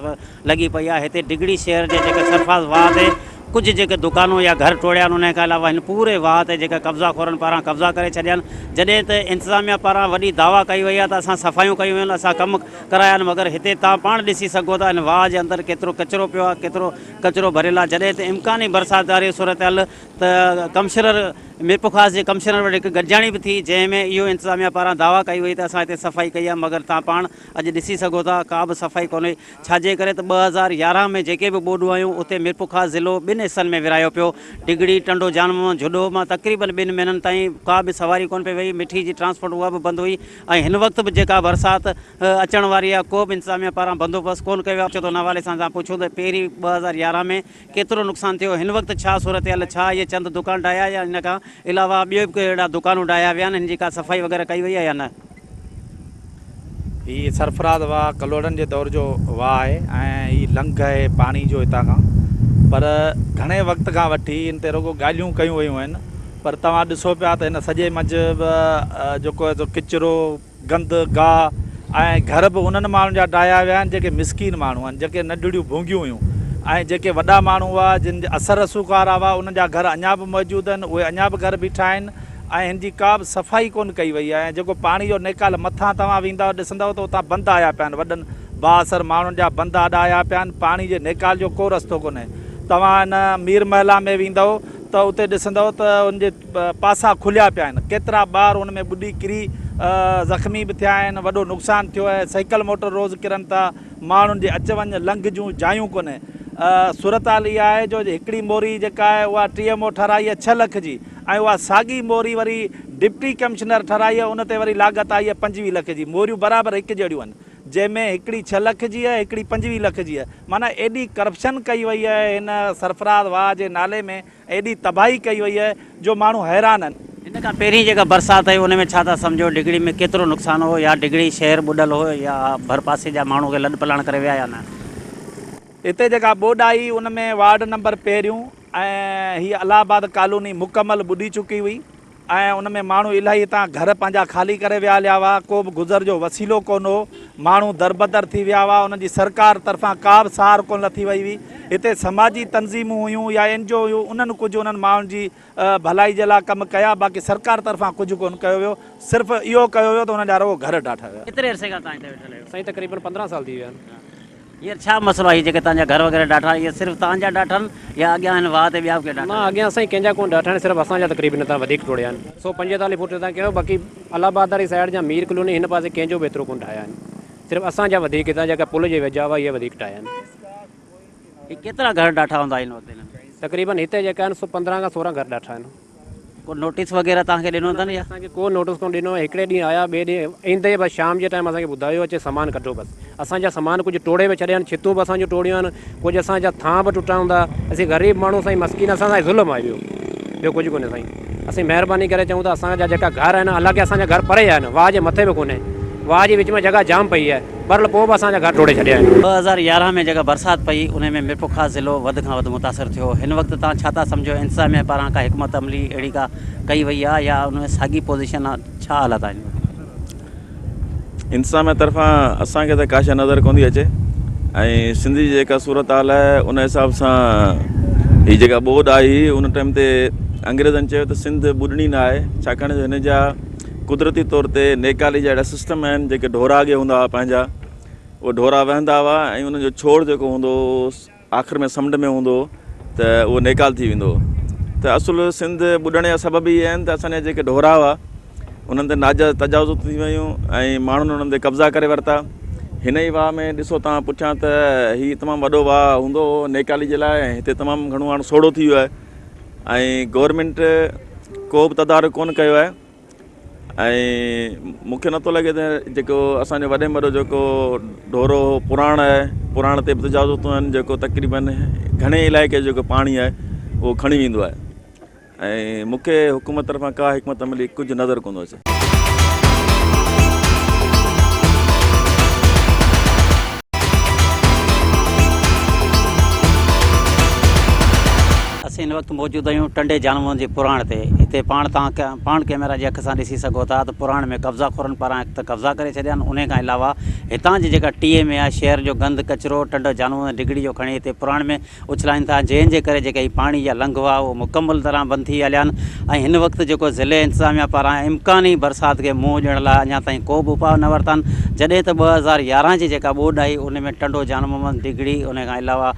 لڳي پئي آهي هتي ڊگهڙي شهر جي جيڪي سرفراز واهه تي ڪجهه جيڪي دڪانون يا گهر ٽوڙيا آهن انهي کان علاوه هن پوري واهه تي جيڪا قبضا خورن پاران قبضا ڪري ڇڏيا آهن جڏهن ته انتظاميا پاران وڏي دعويٰ ڪئي وئي آهي ته اسان صفايون ڪيون آهن اسان ڪم ڪرايا آهن مگر هتي توهان پاڻ ڏسي سگهو ٿا هن واهه جي اندر ڪيترو ڪچرو پيو آهي ڪيترو ڪچرو ڀريل آهي جڏهن ته امڪاني برسات واري صورتحال ته ڪمشنر ميرپورخاص جي ڪمشنر وٽ هڪ گڏجاڻي به ٿي جنهن ۾ اهو انتظاميا پاران دعويٰ ڪئي وئي ته اسان هتي صفائي ڪئي آهي مگر توهان پاڻ اڄ ڏسي سگهو ٿا ڪا به صفائي ڪونهي ڇا جي ڪري ته 2011 ۾ جيڪي به ٻوڏون آيون اتي ميرپورخاص ضلعو ٻن حصن ۾ ورهايو پيو. ڊگهڙي، ٽنڊو جان محمد، جهڏو مان تقريبن ٻن مهينن تائين ڪا به سواري ڪونه پئي وئي، مٺي جي ٽرانسپورٽ اها به بند هئي ۽ هن وقت به جيڪا برسات اچڻ واري آهي ڪو به انتظاميا پاران بندوبست ڪونه ڪيو ويو آهي. اچو ته ان حوالي سان اسان پڇون ته پهرين 2011 ۾ ڪيترو نقصان ٿيو، هن وقت ڇا صورتحال، ڇا اهي چند دڪان ڊاهيا يا ان کان علاوه ٻيو به ڪي اهڙا دڪانون ڊاهيا ويا آهن، هن جي ڪا صفائي وغيره ڪئي وئي آهي يا نه؟ هي سرفراز واهه ڪلهوڙن جي دور جو واهه آهي ۽ هي لنگهه آهي پاڻي جو هتان کان پر گهڻي وقت کان وٺي ان تي رڳو ڳالهيون ڪيون ويون آهن پر توهان ڏسو پيا ته هن سڄي منجهه به جيڪو آهي سو ڪچرو گند گاهه ۽ گهر به انهن ماڻهن جا ڊاهيا ويا آهن جيڪي مسڪين ماڻهو آهن جيڪي ننڍڙيون ڀونگيون هيون ۽ جيڪي وڏا ماڻهو هئا جن جا اثر رسوخ وارا هئا انهن جا گهر اڃا به موجود آهن اهي اڃا به گهر بيٺا آهن ۽ هن جي ڪا به صفائي ڪونه ڪئي وئي آهي ۽ جيڪو پاڻي جو نيڪال مٿان توهان ويندؤ ڏسندؤ ته اتان بند آيا پيا آهن وڏن بااثر ماڻهن جا بند آڏا آيا پيا آهن پاڻي جي نيڪال جو ڪو رستو ڪونهي توهان هن مير محلا ۾ ويندؤ ته اتي ڏسندؤ ته ان جي پاسا کليا پيا آهن ڪيترا ٻار ان ۾ ٻڏي ڪري زخمي به ٿيا آهن وڏو نقصان ٿيو آهي سائيڪل موٽر روز ڪرن ٿا ماڻهن جي اچ وڃ لنگهه جون جايون ڪونهي. صورتحال اها آهي جو هڪڙي موري جيڪا آهي اها ٽي ايم او ٺهرائي آهي ڇهه لک جي ۽ اها ساڳي موري وري ڊپٽي ڪمشنر ٺهرائي آهي ان تي وري لاڳت آئي آهي 25 لک جي. موريون برابر هڪ جهڙيون آهن جنهن ۾ هڪڙي ڇهه لک جي آهي هڪڙي 25 لک جي آهي معنيٰ ايڏي ڪرپشن ڪئي وئي آهي هن سرفراز واهه جي نالي ۾ ايڏي تباهي ڪئي وئي آهي جو ماڻهو حيران آهن. هن کان پهرين جيڪا برسات آئي ان ۾ ڇا ٿا سمجهو ڊگهڙي ۾ ڪيترو نقصان هو يا ڊگهڙي شهر ٻڏل هو يا ڀرپاسي جا ماڻهو کي لڏ پلاڻ ڪري ويا يا نه؟ هتي جيڪا ٻوڏ آئي ان ۾ وارڊ نمبر پهريون ۽ هي الله آباد ڪالوني مڪمل ٻڏي چڪي هئي. ۽ ان ۾ ماڻهو الاهي هتان گهر پنهنجا خالي ڪري ويا هليا هئا، ڪو به گذر جو وسيلو ڪونه هو، ماڻهو دربدر ٿي ويا هئا، انهن جي سرڪار طرفان ڪا به سار ڪونه لٿي وئي هئي، هتي سماجي تنظيمون هيون يا اين جي او هيون انهن ڪجهه انهن ماڻهن جي ڀلائي جي لاء ڪم ڪيا، باقي سرڪار طرفان ڪجهه ڪونه ڪيو ويو، صرف اهو ڪيو ويو ته انهن جا رڳو گهر ڊاٺا ويا. ڪيتري عرصي کان توهان هتي ويٺل آهيو؟ سائين تقريبن 15 سال ٿي ويا آهن. هينئر ڇا مسئلو آهي؟ هي جيڪي توهان جا گهر وغيره ڊاٺا آهن اهي صرف توهان جا ڊاٺا آهن يا اڳيان هن واهه تي ٻيا به ڪي ڊاٺا نه آهن؟ اڳيان سائين ڪنهن جا ڪونه ڊاٺا آهن صرف اسان جا تقريبن هتان وڌيڪ ٽوڙيا آهن 145 فوٽ هتان ڪيو باقي الله آباد واري سائيڊ جا مير ڪلوني هن پاسي ڪنهن جو به ايترو ڪونه ٺاهيا آهن صرف اسان جا وڌيڪ هتان جيڪا پل جي ويجها هئا اهي وڌيڪ ٺاهيا آهن. هي ڪيترا گهر ڊاٺا هوندا هن وقت هنن؟ تقريبن هتي جيڪا آهن سو 15 کان 16 گهر ڊاٺا آهن. ڪو نوٽيس وغيره توهان کي ڏنو اٿن يا؟ اسان کي ڪو نوٽيس ڪونه ڏنو هڪڙي ڏينهن آيا ٻئي ڏينهن ايندي ئي بس شام جي ٽائيم اسان کي ٻڌايو اچي سامان ڪڍو بس اسان جا سامان ڪجهه ٽوڙي به ڇڏيا آهن ڇتون به اسان جون ٽوڙيون آهن ڪجهه اسان جا ٿانء به ٽٽا هوندا اسين غريب ماڻهو سائين مسڪين اسان سان ظلم آهي ٻيو ٻيو ڪجهه ڪونهي سائين اسين مهرباني ڪري چئون ٿا اسان جا جيڪا گهر آهن حالانڪه اسان جا گهر پري آهن واهه جي مٿي به ڪونهي واهه جي وچ ۾ جڳهه جام پئي آهي پر پوء به اسان جا گهر ٽوڙي ڇڏيا آهن. 2011 ۾ جيڪا برسات پئي انهي ۾ ميرپورخاص ضلعو وڌ کان وڌ متاثر ٿيو هن وقت توهان ڇا ٿا سمجهو انتظاميه پاران ڪا حڪمت عملي اهڙي ڪا ڪئي وئي آهي يا ان ۾ ساڳي پوزيشن آهي ڇا حالت آهن؟ انتظاميه طرفان اسان کي ته ڪا شيء نظر ڪونه ٿي اچي ۽ سنڌ جي جيڪا صورتحال آهي ان حساب سان هي جيڪا ٻوڏ آئي ان ٽائيم تي انگريزن چيو ته سنڌ ٻڏڻي نه آهي ڇاڪاڻ جو هن جا قدرتي طور تي نيڪالي جا اهڙا سسٽم آهن جيڪي ڍورا اڳي هوندا هئا پنهنجا اهي ڍورا وهندا هئا ۽ انهن جو ڇوڙ جيڪو هوندو هو آخر ۾ سمنڊ ۾ هوندو هو ته اهو نيڪال ٿي ويندو هو ته اصل سنڌ ٻڏڻ جا سبب اهي آهن ته اسان جا جيڪي ڍورا هئا انهن تي ناجائز تجاوزون ٿي ويون ۽ ماڻهن انهن تي قبضا ڪري ورتا هن ئي واهه ۾ ڏسو توهان پٺيان ته هي تمام وڏو واهه هوندو هو نيڪالي جي لاء ۽ هتي تمام گهڻو هاڻ سوڙهو ٿي ويو آهي ۽ گورنمينٽ ڪو به تدارڪ ڪونه ڪيو آهي ۽ مون کي نٿو لڳي ته جيڪو اسانجو وڏي ۾ وڏو جيڪو ڍورو هو پراڻ آهي پراڻ تي به تجاوزتون آهن جيڪو تقريبن گهڻي علائقي جو جيڪو پاڻي آهي اهو کڻي ويندو آهي ۽ مون کي حڪومت طرفان ڪا حڪمت عملي ڪجهه نظر ڪونه ٿو اچي. اسين هن وقت موجود آهيون ٽنڊي جانوئن جي پراڻ تي هتي پاڻ توهان پاڻ ڪئميرا جي اک سان ڏسي سگهو ٿا ته پراڻ ۾ قبضا خورن پاران هڪ ته قبضا ڪري ڇڏيا آهن انهي کان علاوه هتان جي جيڪا ٽي ايم اي آهي شهر جو گند ڪچرو ٽنڊو جانوئن ۽ ڊگهڙي جو کڻي هتي پراڻ ۾ اڇلائين ٿا جنهن جي ڪري جيڪي هي پاڻي جا لنگهه هئا اهي مڪمل طرح بند ٿي هليا آهن ۽ هن وقت جيڪو ضلعي انتظاميا پاران امڪاني برسات کي منهن ڏيڻ لاء اڃا تائين ڪو به اپاء نه ورتا آهن جڏهن ته 2011 جي جيڪا ٻوڏ آئي ان ۾ ٽنڊو جان محمد ڊگهڙي ان کان علاوه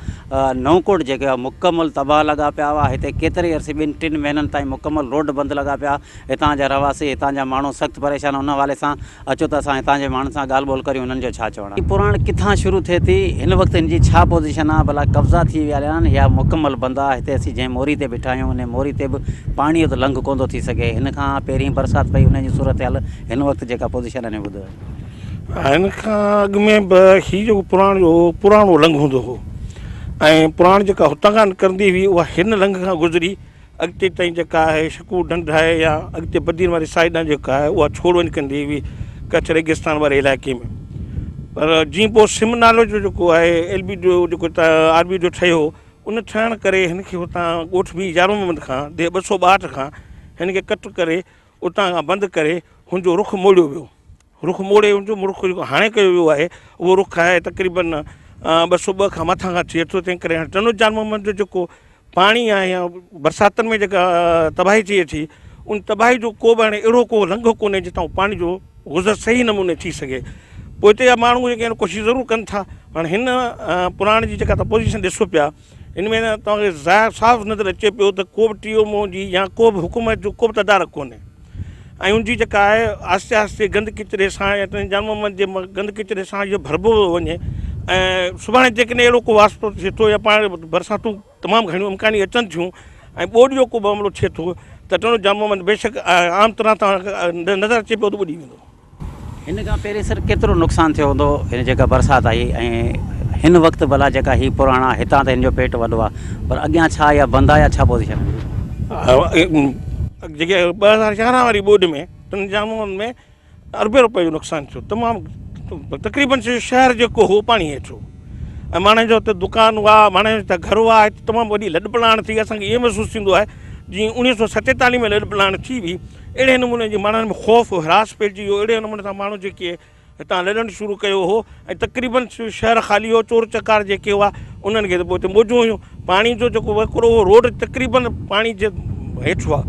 نئون ڪوٽ جيڪي هئا مڪمل تباهه لڳا پيا هئا هتي ڪيتري عرصي ٻن ٽن مهينن تائين مڪمل روڊ بند لڳا پيا هتان جا رهواسي هتان جا ماڻهو سخت پريشان ان حوالي سان اچو ته اسان هتان جي ماڻهن سان ڳالهه ٻولهه ڪريون هنن جو ڇا چوڻ آهي. هي پراڻ ڪٿان شروع ٿئي ٿي هن وقت هن جي ڇا پوزيشن آهي ڀلا قبضا ٿي ويا آهن يا مڪمل بند آهي هتي اسين جنهن موري تي بيٺا آهيون انهي موري تي به پاڻي جو ته لنگهه ڪونه ٿو ٿي سگهي هن کان پهرين برسات پئي انهي جي صورتحال هن وقت جيڪا پوزيشن آهي ٻڌايو. هن کان اڳ ۾ به هي جيڪو پراڻ جو هو پراڻو لنگهه هوندو هو ۽ پراڻ جيڪا هتان کان نڪرندي هئي اها هن لنگهه کان گذري اڳتي تائين جيڪا آهي شڪور ڍنڍ آهي يا اڳتي بدين واري سائيڊ ڏانهن جيڪا آهي اها ڇوڙ وڃي ڪندي هئي ڪڇ ريگستان واري علائقي ۾ پر جيئن پوء سم نالو جو جيڪو آهي ايل بي جو جيڪو آر بي جو ٺهيو ان ٺهڻ ڪري هن کي هتان ڳوٺ بي يارو محمد کان ديهه 262 کان هن کي ڪٽ ڪري اتان کان بند ڪري هن جو رخ موڙيو ويو. رخ موڙي ان جو رخ جيڪو هاڻي ڪيو ويو آهي اهو رخ آهي تقريبن 202 کان مٿان کان ٿئي ٿو تنهن ڪري هاڻي ٽنڊو جان محمد جو جيڪو پاڻي آهي يا برساتن ۾ جيڪا تباهي ٿئي ٿي ان تباهي جو ڪو به هاڻي اهڙو ڪو لنگهه ڪونهي جتان پاڻي جو گذر صحيح نموني ٿي سگهي پوء هتي جا ماڻهو جيڪي آهن ڪوشش ضرور ڪن ٿا هاڻي هن پراڻ جي جيڪا تان پوزيشن ڏسو پيا ان ۾ توهان کي ظاهر صاف نظر اچي پيو ته ڪو به ٽي او مون جي يا ڪو به حڪومت جو ڪو به تدارڪ ڪونهي ۽ ان جي جيڪا آهي آهستي آهستي گند ڪچري سان يا ٽنهي جان محمد جي گند ڪچري سان اهو ڀربو پيو وڃي ۽ سڀاڻي جيڪڏهن اهڙو ڪو واسطو ٿئي ٿو يا پاڻ برساتون تمام گهڻيون امڪاني اچن ٿيون ۽ ٻوڏ جو ڪو معاملو ٿئي ٿو ته ٽنڊو جان محمد بيشڪ عام طرح توهان کي نظر اچي پيو ته ٻڏي ويندو. هن کان پهرين سر ڪيترو نقصان ٿيو هوندو هن جيڪا برسات آئي ۽ هن وقت ڀلا جيڪا هي پراڻا هتان ته هن جو پيٽ وڏو آ پر اڳيان ڇا يا بند آ يا ڇا پوزيشن آهي. جيڪي 2011 واري ٻوڏ ۾ تن جامعن ۾ اربين روپين جو نقصان ٿيو تمام تقريبن سڄو شهر جيڪو هو پاڻي هيٺ هو ۽ ماڻهن جو اتي دڪان هئا ماڻهن جا اتي گهر هئا هتي تمام وڏي لڏ پلاڻ ٿي اسان کي ائين محسوس ٿيندو آهي جيئن 1947 ۾ لڏ پلاڻ ٿي هئي اهڙي نموني جي ماڻهن ۾ خوف و هراس پئجي ويو اهڙي نموني سان ماڻهو جيڪي هتان لڏڻ شروع ڪيو هو ۽ تقريبن شهر خالي هو چور چڪار جيڪي هئا انهن کي ته پوء اتي موجون هيون پاڻي جو جيڪو وهڪرو هو روڊ تقريبن پاڻي جي هيٺ هئا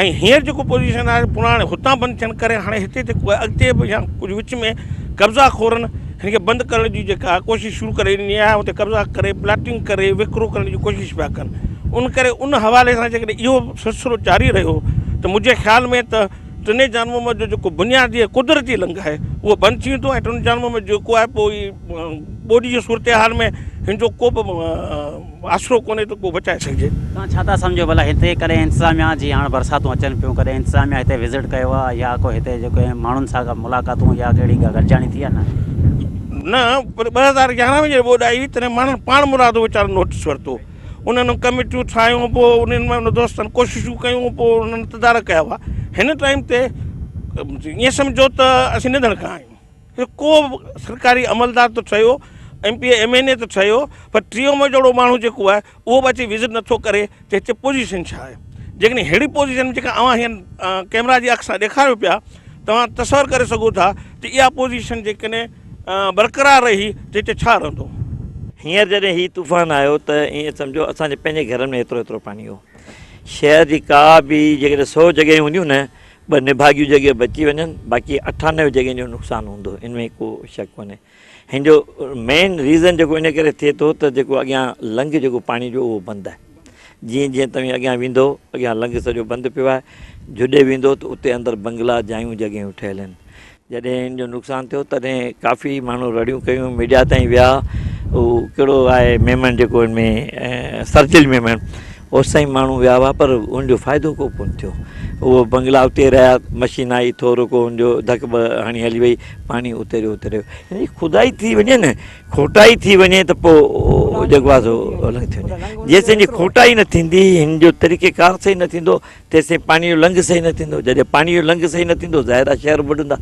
۽ هينئر جيڪو پوزيشن آهي پراڻي هتان بند ٿيڻ ڪري هاڻي هتي جيڪو آهي اڳتي به يا ڪجهه وچ ۾ قبضا خورن هن کي بند ڪرڻ جي جيڪا ڪوشش شروع ڪري ڏني آهي اتي قبضا ڪري پلاٽنگ ڪري وڪرو ڪرڻ جي ڪوشش پيا ڪن ان ڪري ان حوالي سان جيڪڏهن اهو سلسلو جاري رهيو ته منهنجي خيال ۾ ته ٽنهي جان محمد جو جيڪو بنيادي قدرتي لنگهه آهي اهو بند ٿي ويندو ۽ ٽنهي جان محمد جيڪو آهي پوء ٻوڏ جي صورتحال ۾ هن جو ڪو به آسرو ڪونهي ته ڪو بچائي سگهجي. توهان ڇا ٿا سمجهو ڀلا هتي ڪڏهن انتظاميا جي هاڻ برساتون اچن پيون ڪڏهن انتظاميا هتي وزٽ ڪيو آهي يا ڪو هتي جيڪي ماڻهن سان ڪا ملاقاتون يا ڪهڙي ڪا گڏجاڻي ٿي آهي نه؟ نه پر 2011 ۾ جڏهن ٻوڏ آئي هئي تڏهن ماڻهن پاڻ مرادو ويچارن نوٽيس ورتو انهن ڪميٽيون ٺاهيون پوء انهن ۾ ان دوستن ڪوششون ڪيون پوء انهن تدارڪ ڪيا هئا هن ٽائيم تي ائين سمجهو ته اسين نڌڻڪا آهيون. ڪو به سرڪاري عملدار ته ٺهيو، M P A M N A ته ٺهيو پر ٽيون مئي جهڙو ماڻهو جيڪو آهي اهو به اچي وزٽ نٿو ڪري ته هتي پوزيشن ڇا آهي. جيڪڏهن ههڙي پوزيشن جيڪا اوهان هينئر ڪئميرا جي اک سان ڏيکاريو پيا توهان تصور ڪري سگهو ٿا ته اها پوزيشن جيڪڏهن برقرار رهي ته هتي ڇا رهندو. هينئر جڏهن هي طوفان آيو ته ائين سمجهو اسان جي پنهنجي گهرن ۾ ايترو ايترو پاڻي هو. شهر جي ڪا به جيڪڏهن سئو جڳهيون هونديون نه ٻه نڀاڳيون جڳهيون بچي وڃن باقي 98 جڳهين جو نقصان هوندو ان ۾ ڪو شڪ ڪونهي. هن جو مين ريزن جيڪو ان ڪري ٿئي ٿو ته جيڪو اڳيان لنگهه جيڪو پاڻي جو اهو بند آهي جيئن جيئن توهين اڳيان ويندو اڳيان لنگهه سڄو بند پيو آهي جڏي ويندو ته اتي اندر بنگلا جايون جڳهيون ٺهيل آهن جڏهن ان جو نقصان ٿيو تڏهن ڪافي ماڻهو رڙيون ڪيون ميڊيا تائين ويا هو ڪهڙو آهي ميمڻ جيڪو ان ۾ سرجل ميمڻ اوستائين ماڻهو ويا هئا پر ان جو فائدو ڪو ڪونه ٿيو اهو بنگلا اتي رهيا مشين آئي ٿورو ڪو ان جو ڌڪ ٻه هڻي هلي وئي پاڻي اتي جو اتي رهيو يعني خدائي ٿي وڃي نه کوٽائي ٿي وڃي ته پوء جيڪو آهي سو الڳ ٿي وڃي جيستائين جي کوٽائي نه ٿيندي هن جو طريقي ڪار صحيح نه ٿيندو تيسين پاڻي جو لنگهه صحيح نه ٿيندو، جڏهن پاڻي جو لنگهه صحيح نه ٿيندو ظاهر آهي شهر ٻڏندا.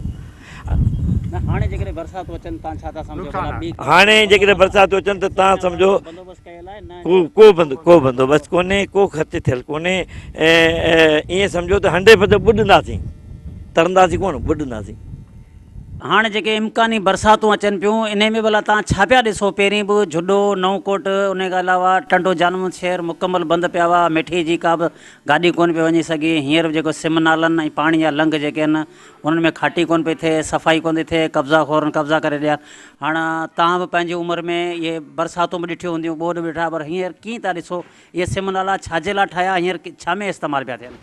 نه هاڻي جيڪڏهن برساتون اچن تان ڇا ٿا سمجهو ڀلا ٻي هاڻي جيڪڏهن برساتون اچن ته تان سمجهو بندوبست ڪيل آهي نه ڪو ڪو بند ڪو بندوبست ڪونهي ڪو خرچ ٿيل ڪونهي ائين سمجهو ته هنڊريڊ پرسنٽ ٻڏنداسين ترنداسين ڪونه ٻڏنداسين. هاڻ جيڪي امڪاني برساتون اچن پيون انهي ۾ ڀلا توهان ڇا پيا ڏسو پهرين به جهڏو، نئون ڪوٽ انهي کان علاوه ٽنڊو جان محمد شهر مڪمل بند پيا هئا مٺي جي ڪا به گاڏي ڪونه پئي وڃي سگهي هينئر به جيڪو سم نالن ۽ پاڻي جا لنگهه جيڪي آهن انهن ۾ کاٽي ڪونه پئي ٿئي صفائي ڪونه ٿي ٿئي قبضا خورن قبضا ڪري ڏيا هاڻ توهان به پنهنجي عمر ۾ اهي برساتون به ڏٺيون هونديون ٻوڏ به ڏٺا پر هينئر ڪيئن ٿا ڏسو اهي سم نالا ڇا جي لاء ٺاهيا هينئر ڇا ۾ استعمال پيا ٿين.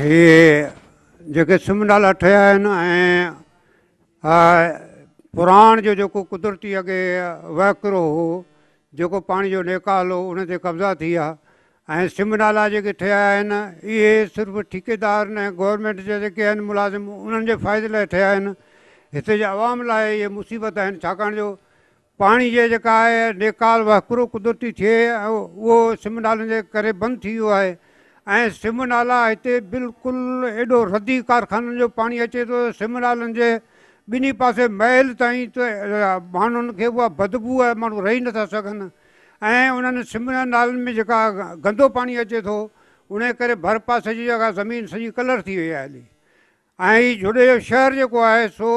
هي جيڪي سم نالا ٺهيا آهن ۽ پراڻ جو جيڪو قدرتي اڳي وهڪرو هو جيڪو پاڻي جو نيڪال هو ان تي قبضا ٿي ويا ۽ سم نالا جيڪي ٺهيا آهن اهي صرف ٺيڪيدارن ۽ گورنمينٽ جا جيڪي آهن ملازم انهن جي فائدي لاء ٺهيا آهن هتي جي عوام لاء اهي مصيبت آهن ڇاڪاڻ جو پاڻي جي جيڪا آهي نيڪال وهڪرو قدرتي ٿئي اهو سم نالن جي ڪري بند ٿي ويو آهي ۽ سم نالا هتي بلڪل ايڏو ردي ڪارخانن جو پاڻي اچي ٿو ته سم نالن جي ٻنهي پاسي ميل تائين ته ماڻهن کي اها بدبوء آهي ماڻهو رهي نٿا سگهن ۽ انهن سم نالن ۾ جيڪا گندو پاڻي اچي ٿو ان ڪري ڀر پاسي جي جيڪا زمين سڄي ڪلر ٿي وئي آهي هلي ۽ هي جهڏي جو شهر جيڪو آهي سو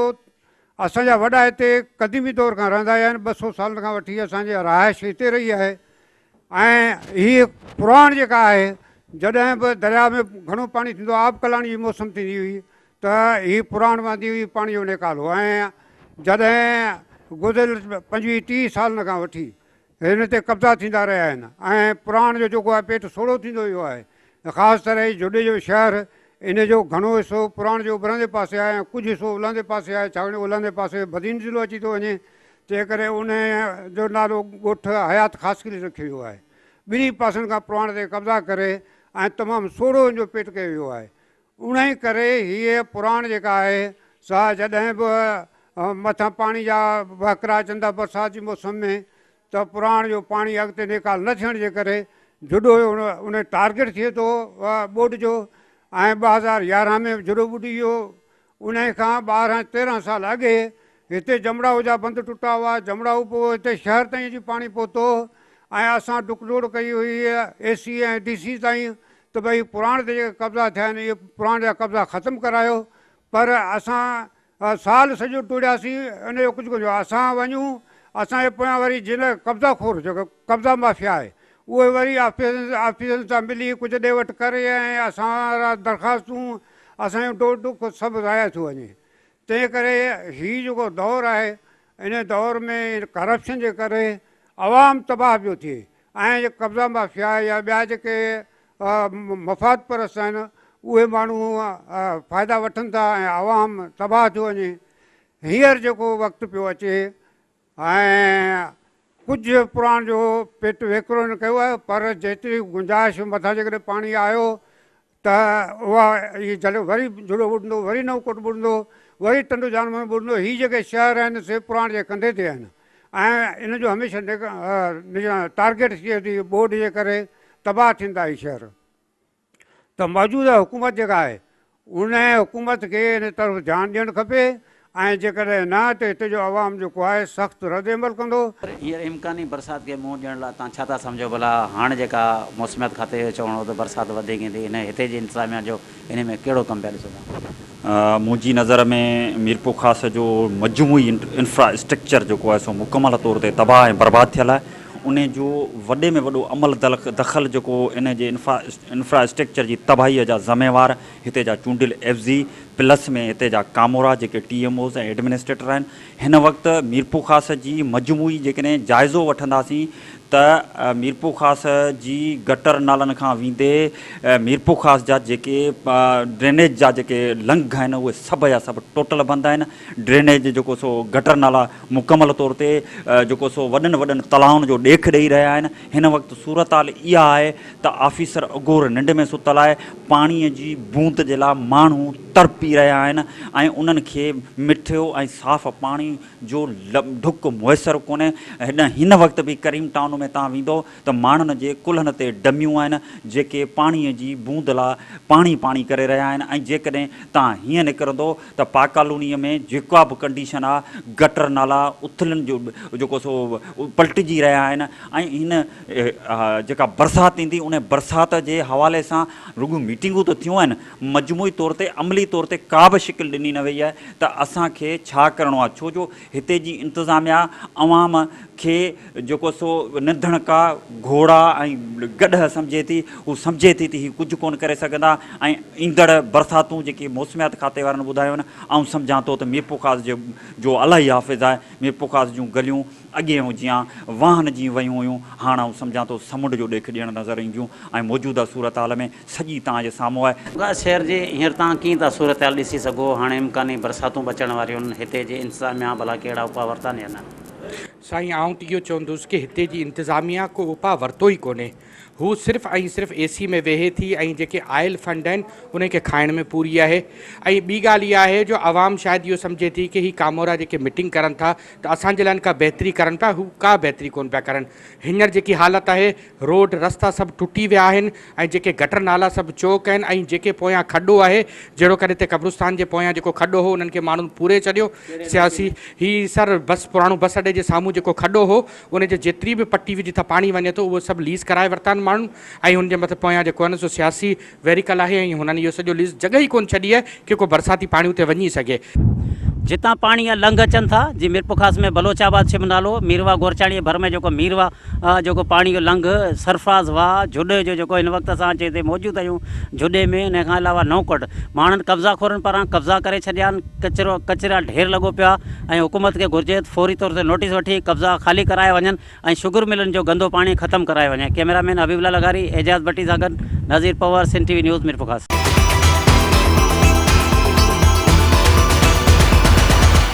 اسان جا وڏا هتي قديمي دور کان رهندا آيا آهن، 200 سالن کان وٺي اسان جي رهائش هتي رهي آهي ۽ هي پراڻ جيڪا آهي جڏهن به درياء ۾ گهڻو پاڻي ٿيندو آب ڪلاڻي جي موسم ٿيندي هئي ته هي پراڻ وهندي هئي پاڻي جو نيڪال هو ۽ جڏهن گذريل 25 30 سالن کان وٺي هن تي قبضا ٿيندا رهيا آهن ۽ پراڻ جو جيڪو آهي پيٽ سوڙهو ٿيندو ويو آهي. خاص طرح هي جهڏي جو شهر ان جو گهڻو حصو پراڻ جي اڀرندي پاسي آهي ۽ ڪجهه حصو الهندي پاسي آهي ڇاڪاڻ الهندي پاسي بدين ضلعو اچي ٿو وڃي تنهن ڪري ان جو نالو ڳوٺ حيات خاصخيلي رکيو ويو آهي. ٻنهي پاسن کان پراڻ تي قبضا ڪري ۽ تمام سوڙهو ان جو پيٽ ڪيو ويو آهي. انهيء ڪري هيء پراڻ جيڪا آهي سا جڏهن به مٿان پاڻي جا وهڪرا اچن ٿا برسات جي موسم ۾ ته پراڻ جو پاڻي اڳتي نيڪال نه ٿيڻ جي ڪري جهڏو ان ٽارگيٽ ٿئي ٿو ٻوڏ جو ۽ 2011 ۾ به جهڏو ٻڏي ويو انهيء کان 12 13 سال اڳي هتي جمڙائو جا بند ٽٽا هئا، جمڙائو پوء هتي شهر تائين اچي پاڻي پهتو ۽ اسان ڊڪ ڊوڙ ڪئي هئي اي سي ۽ ڊي سي تائين ته ڀئي پراڻ تي جيڪي قبضا ٿيا آهن اهي پراڻ جا قبضا ختم ڪرايو پر اسان سال سڄو ڊوڙياسين ان جو ڪجهه ڪونه ٿيو اسان وڃون اسان جي پويان وري جن قبضا خور جيڪو قبضا مافيا آهي اهي وري آفيسرن سان ملي ڪجهه ڏي وٺ ڪري ۽ اسان وارا درخواستون اسان جو ڊوڙ ڊڪ سڀ ضايع ٿيو وڃي. تنهن ڪري هي جيڪو دور آهي ان دور ۾ ڪرپشن جي ڪري عوام تباهه پيو ٿئي ۽ قبضا مافيا يا ٻيا جيڪي مفاد پرست آهن اهي ماڻهو فائدا وٺن ٿا ۽ عوام تباهه ٿيو وڃي. هينئر جيڪو وقت پيو اچي ۽ ڪجهه پراڻ جو پيٽ ويڪرو هن ڪيو آهي پر جيتري گنجائش مٿان جيڪڏهن پاڻي آيو ته اها هي جلو وري جڙو ٻڏندو وري نئون ڪوٽ ٻڏندو وري ٽنڊو جان محمد ٻڏندو هي جيڪي شهر آهن سي پراڻ جي ڪنڌي تي آهن ۽ ان جو هميشه ٽارگيٽ ٿئي ٿي ٻوڏ جي ڪري تباهه ٿين ٿا هي شهر. ته موجوده حڪومت جيڪا آهي ان حڪومت کي ان طرف ڌيان ڏيڻ کپي ۽ جيڪڏهن نه ته هتي جو عوام جيڪو آهي سخت رد عمل ڪندو. هينئر امڪاني برسات کي منهن ڏيڻ لاء توهان ڇا ٿا سمجهو ڀلا هاڻ جيڪا موسميات کاتي جو چوڻ هو ته برسات وڌيڪ ايندي ان هتي جي انتظاميا جو انهي ۾ ڪهڙو ڪم پيا ڏسو توهان؟ منهنجي نظر ۾ ميرپورخاص جو مجموعي انفرا اسٽرڪچر جيڪو آهي سو مڪمل طور تي تباهه ۽ برباد ٿيل آهي انهي جو وڏي ۾ وڏو عمل دخل جيڪو انهي جي انفرا اسٽرڪچر جي تباهي جا ذميوار هتي جا چونڊيل عيوضي پلس ۾ هتي جا ڪامورا جيڪي ٽي ايم اوز ۽ ايڊمنسٽريٽر آهن هن وقت ميرپورخاص جي مجموعي جيڪڏهن جائزو وٺنداسين ته ميرپورخاص جي گٽر نالن کان ويندي ميرپورخاص جا جيڪي ڊرينيج جا جيڪي لنگهه آهن اهي سڀ جا سڀ ٽوٽل بند آهن ڊرينيج جيڪو سو گٽر نالا مڪمل طور تي جيڪو سو وڏن وڏن تلائن جو ڏيک ڏئي رهيا آهن. هن وقت صورتحال اها آهي ته آفيسر اگهور ننڊ ۾ ستل آهي، پاڻي جي بوند جي لاء ماڻهو تڙپي رهيا آهن ۽ انهن کي مٺو ۽ صاف پاڻي جو ڍڪ ميسر ڪونهي. هن وقت به ڪريم ٽائون ۾ توهان ويندو ته ماڻهن جي ڪلهن تي ڊميون آهن جيڪي پاڻي جي بوند لاء پاڻي پاڻي ڪري رهيا آهن ۽ جيڪڏهن توهان هيئن نڪرندو ته پاڪ ڪالونيء ۾ جيڪا به ڪنڊيشن آ گٽر نالا اٿلن جو جيڪو سو پلٽجي رهيا آهن ۽ هن جيڪا برسات ايندي ان برسات جي حوالي سان رڳو ميٽنگون ته ٿيون آهن مجموعي طور تي عملي طور تي ڪا به شڪل ڏني نه وئي آهي ته اسان کي ڇا ڪرڻو آ ڇو جو هتي جي انتظاميا عوام کي جيڪو سو نڌڻڪا گهوڙا ۽ گڏهه سمجهي ٿي، هو سمجهي ٿي ته هي ڪجهه ڪونه ڪري سگهندا ۽ ايندڙ برساتون جيڪي موسميات کاتي وارن ٻڌايون آهن، آئون سمجهان ٿو ته ميرپورخاص جي جو الاهي حافظ آهي، ميرپورخاص جون گليون اڳئين جيان واهن جيئن وهيون هيون، هاڻ آئون سمجهان ٿو سمنڊ جو ڏيک ڏيڻ نظر اينديون ۽ موجوده صورتحال ۾ سڄي توهان جي سامهون آهي. ميرپورخاص شهر جي هينئر توهان ڪيئن ٿا صورتحال ڏسي سگهو، هاڻي امڪاني برساتون به اچڻ واريون آهن، هتي جي انتظاميا ڀلا ڪهڙا اپاء ورتا آهن يا نه؟ سائين آئون ته اهو چوندس ڪي هتي جي انتظاميا ڪو اپاء ورتو ئي ڪونهي هو صرف ۽ صرف اي سي ۾ ويهي ٿي ۽ جيڪي آيل فنڊ آهن انهن کي کائڻ ۾ پوري آهي ۽ ٻي ڳالهه اها آهي جو عوام شايد اهو سمجهي ٿي ڪي هي ڪامورا جيڪي ميٽنگ ڪرن ٿا ته اسان جي لاء ڪا بهتري ڪرن پيا هو ڪا بهتري ڪونه پيا ڪرن هينئر جيڪي حالت آهي روڊ رستا سڀ ٽٽي ويا آهن ۽ جيڪي گٽر نالا سڀ چوڪ آهن ۽ جيڪي پويان کڏو آهي جهڙو ڪر هتي قبرستان جي پويان جيڪو کڏو هو انهن کي ماڻهن پوري ڇڏيو سياسي هي سر بس پراڻو بس اڏي جي سامهون جيڪو کڏو هو ان جي جيتري به پٽي هئي جتان پاڻي وڃي ٿو اهو سڀ ليز ڪرائي ورتا آهن ماڻهن ۽ هن جي مٿي پويان جيڪو آهي نه سو سياسي ويريڪل آهي ۽ هنن اهو سڄو ليز جڳهه ئي ڪونه ڇڏي آهي ڪي ڪو برساتي پاڻي اتي وڃي سگهي. جتان پاڻي جا لنگهه اچن ٿا جي ميرپورخاص ۾ بلوچ آباد شم نالو ميرواهه گورچاڻي جي ڀر ۾ جيڪو ميرواهه جيڪو پاڻي جو لنگهه سرفراز واهه جهڏي جو جيڪو هن وقت اسان جتي موجود آهيون جهڏي ۾ ان کان علاوه نئون ڪوٽ ماڻهن قبضا خورن پاران قبضا ڪري ڇڏيا آهن ڪچرو ڪچرا ڍير لڳو پيو آهي ۽ حڪومت کي گهرجي ته فوري طور تي نوٽيس وٺي قبضا خالي ڪرايا وڃن ۽ شگر ملن جو گندو پاڻي ختم ڪرايو وڃي ڪئميرا مين حبيب الله لغاري اعجاز ڀٽي سان گڏ Nazir Panhwar Sindh T V news Mirpurkhas.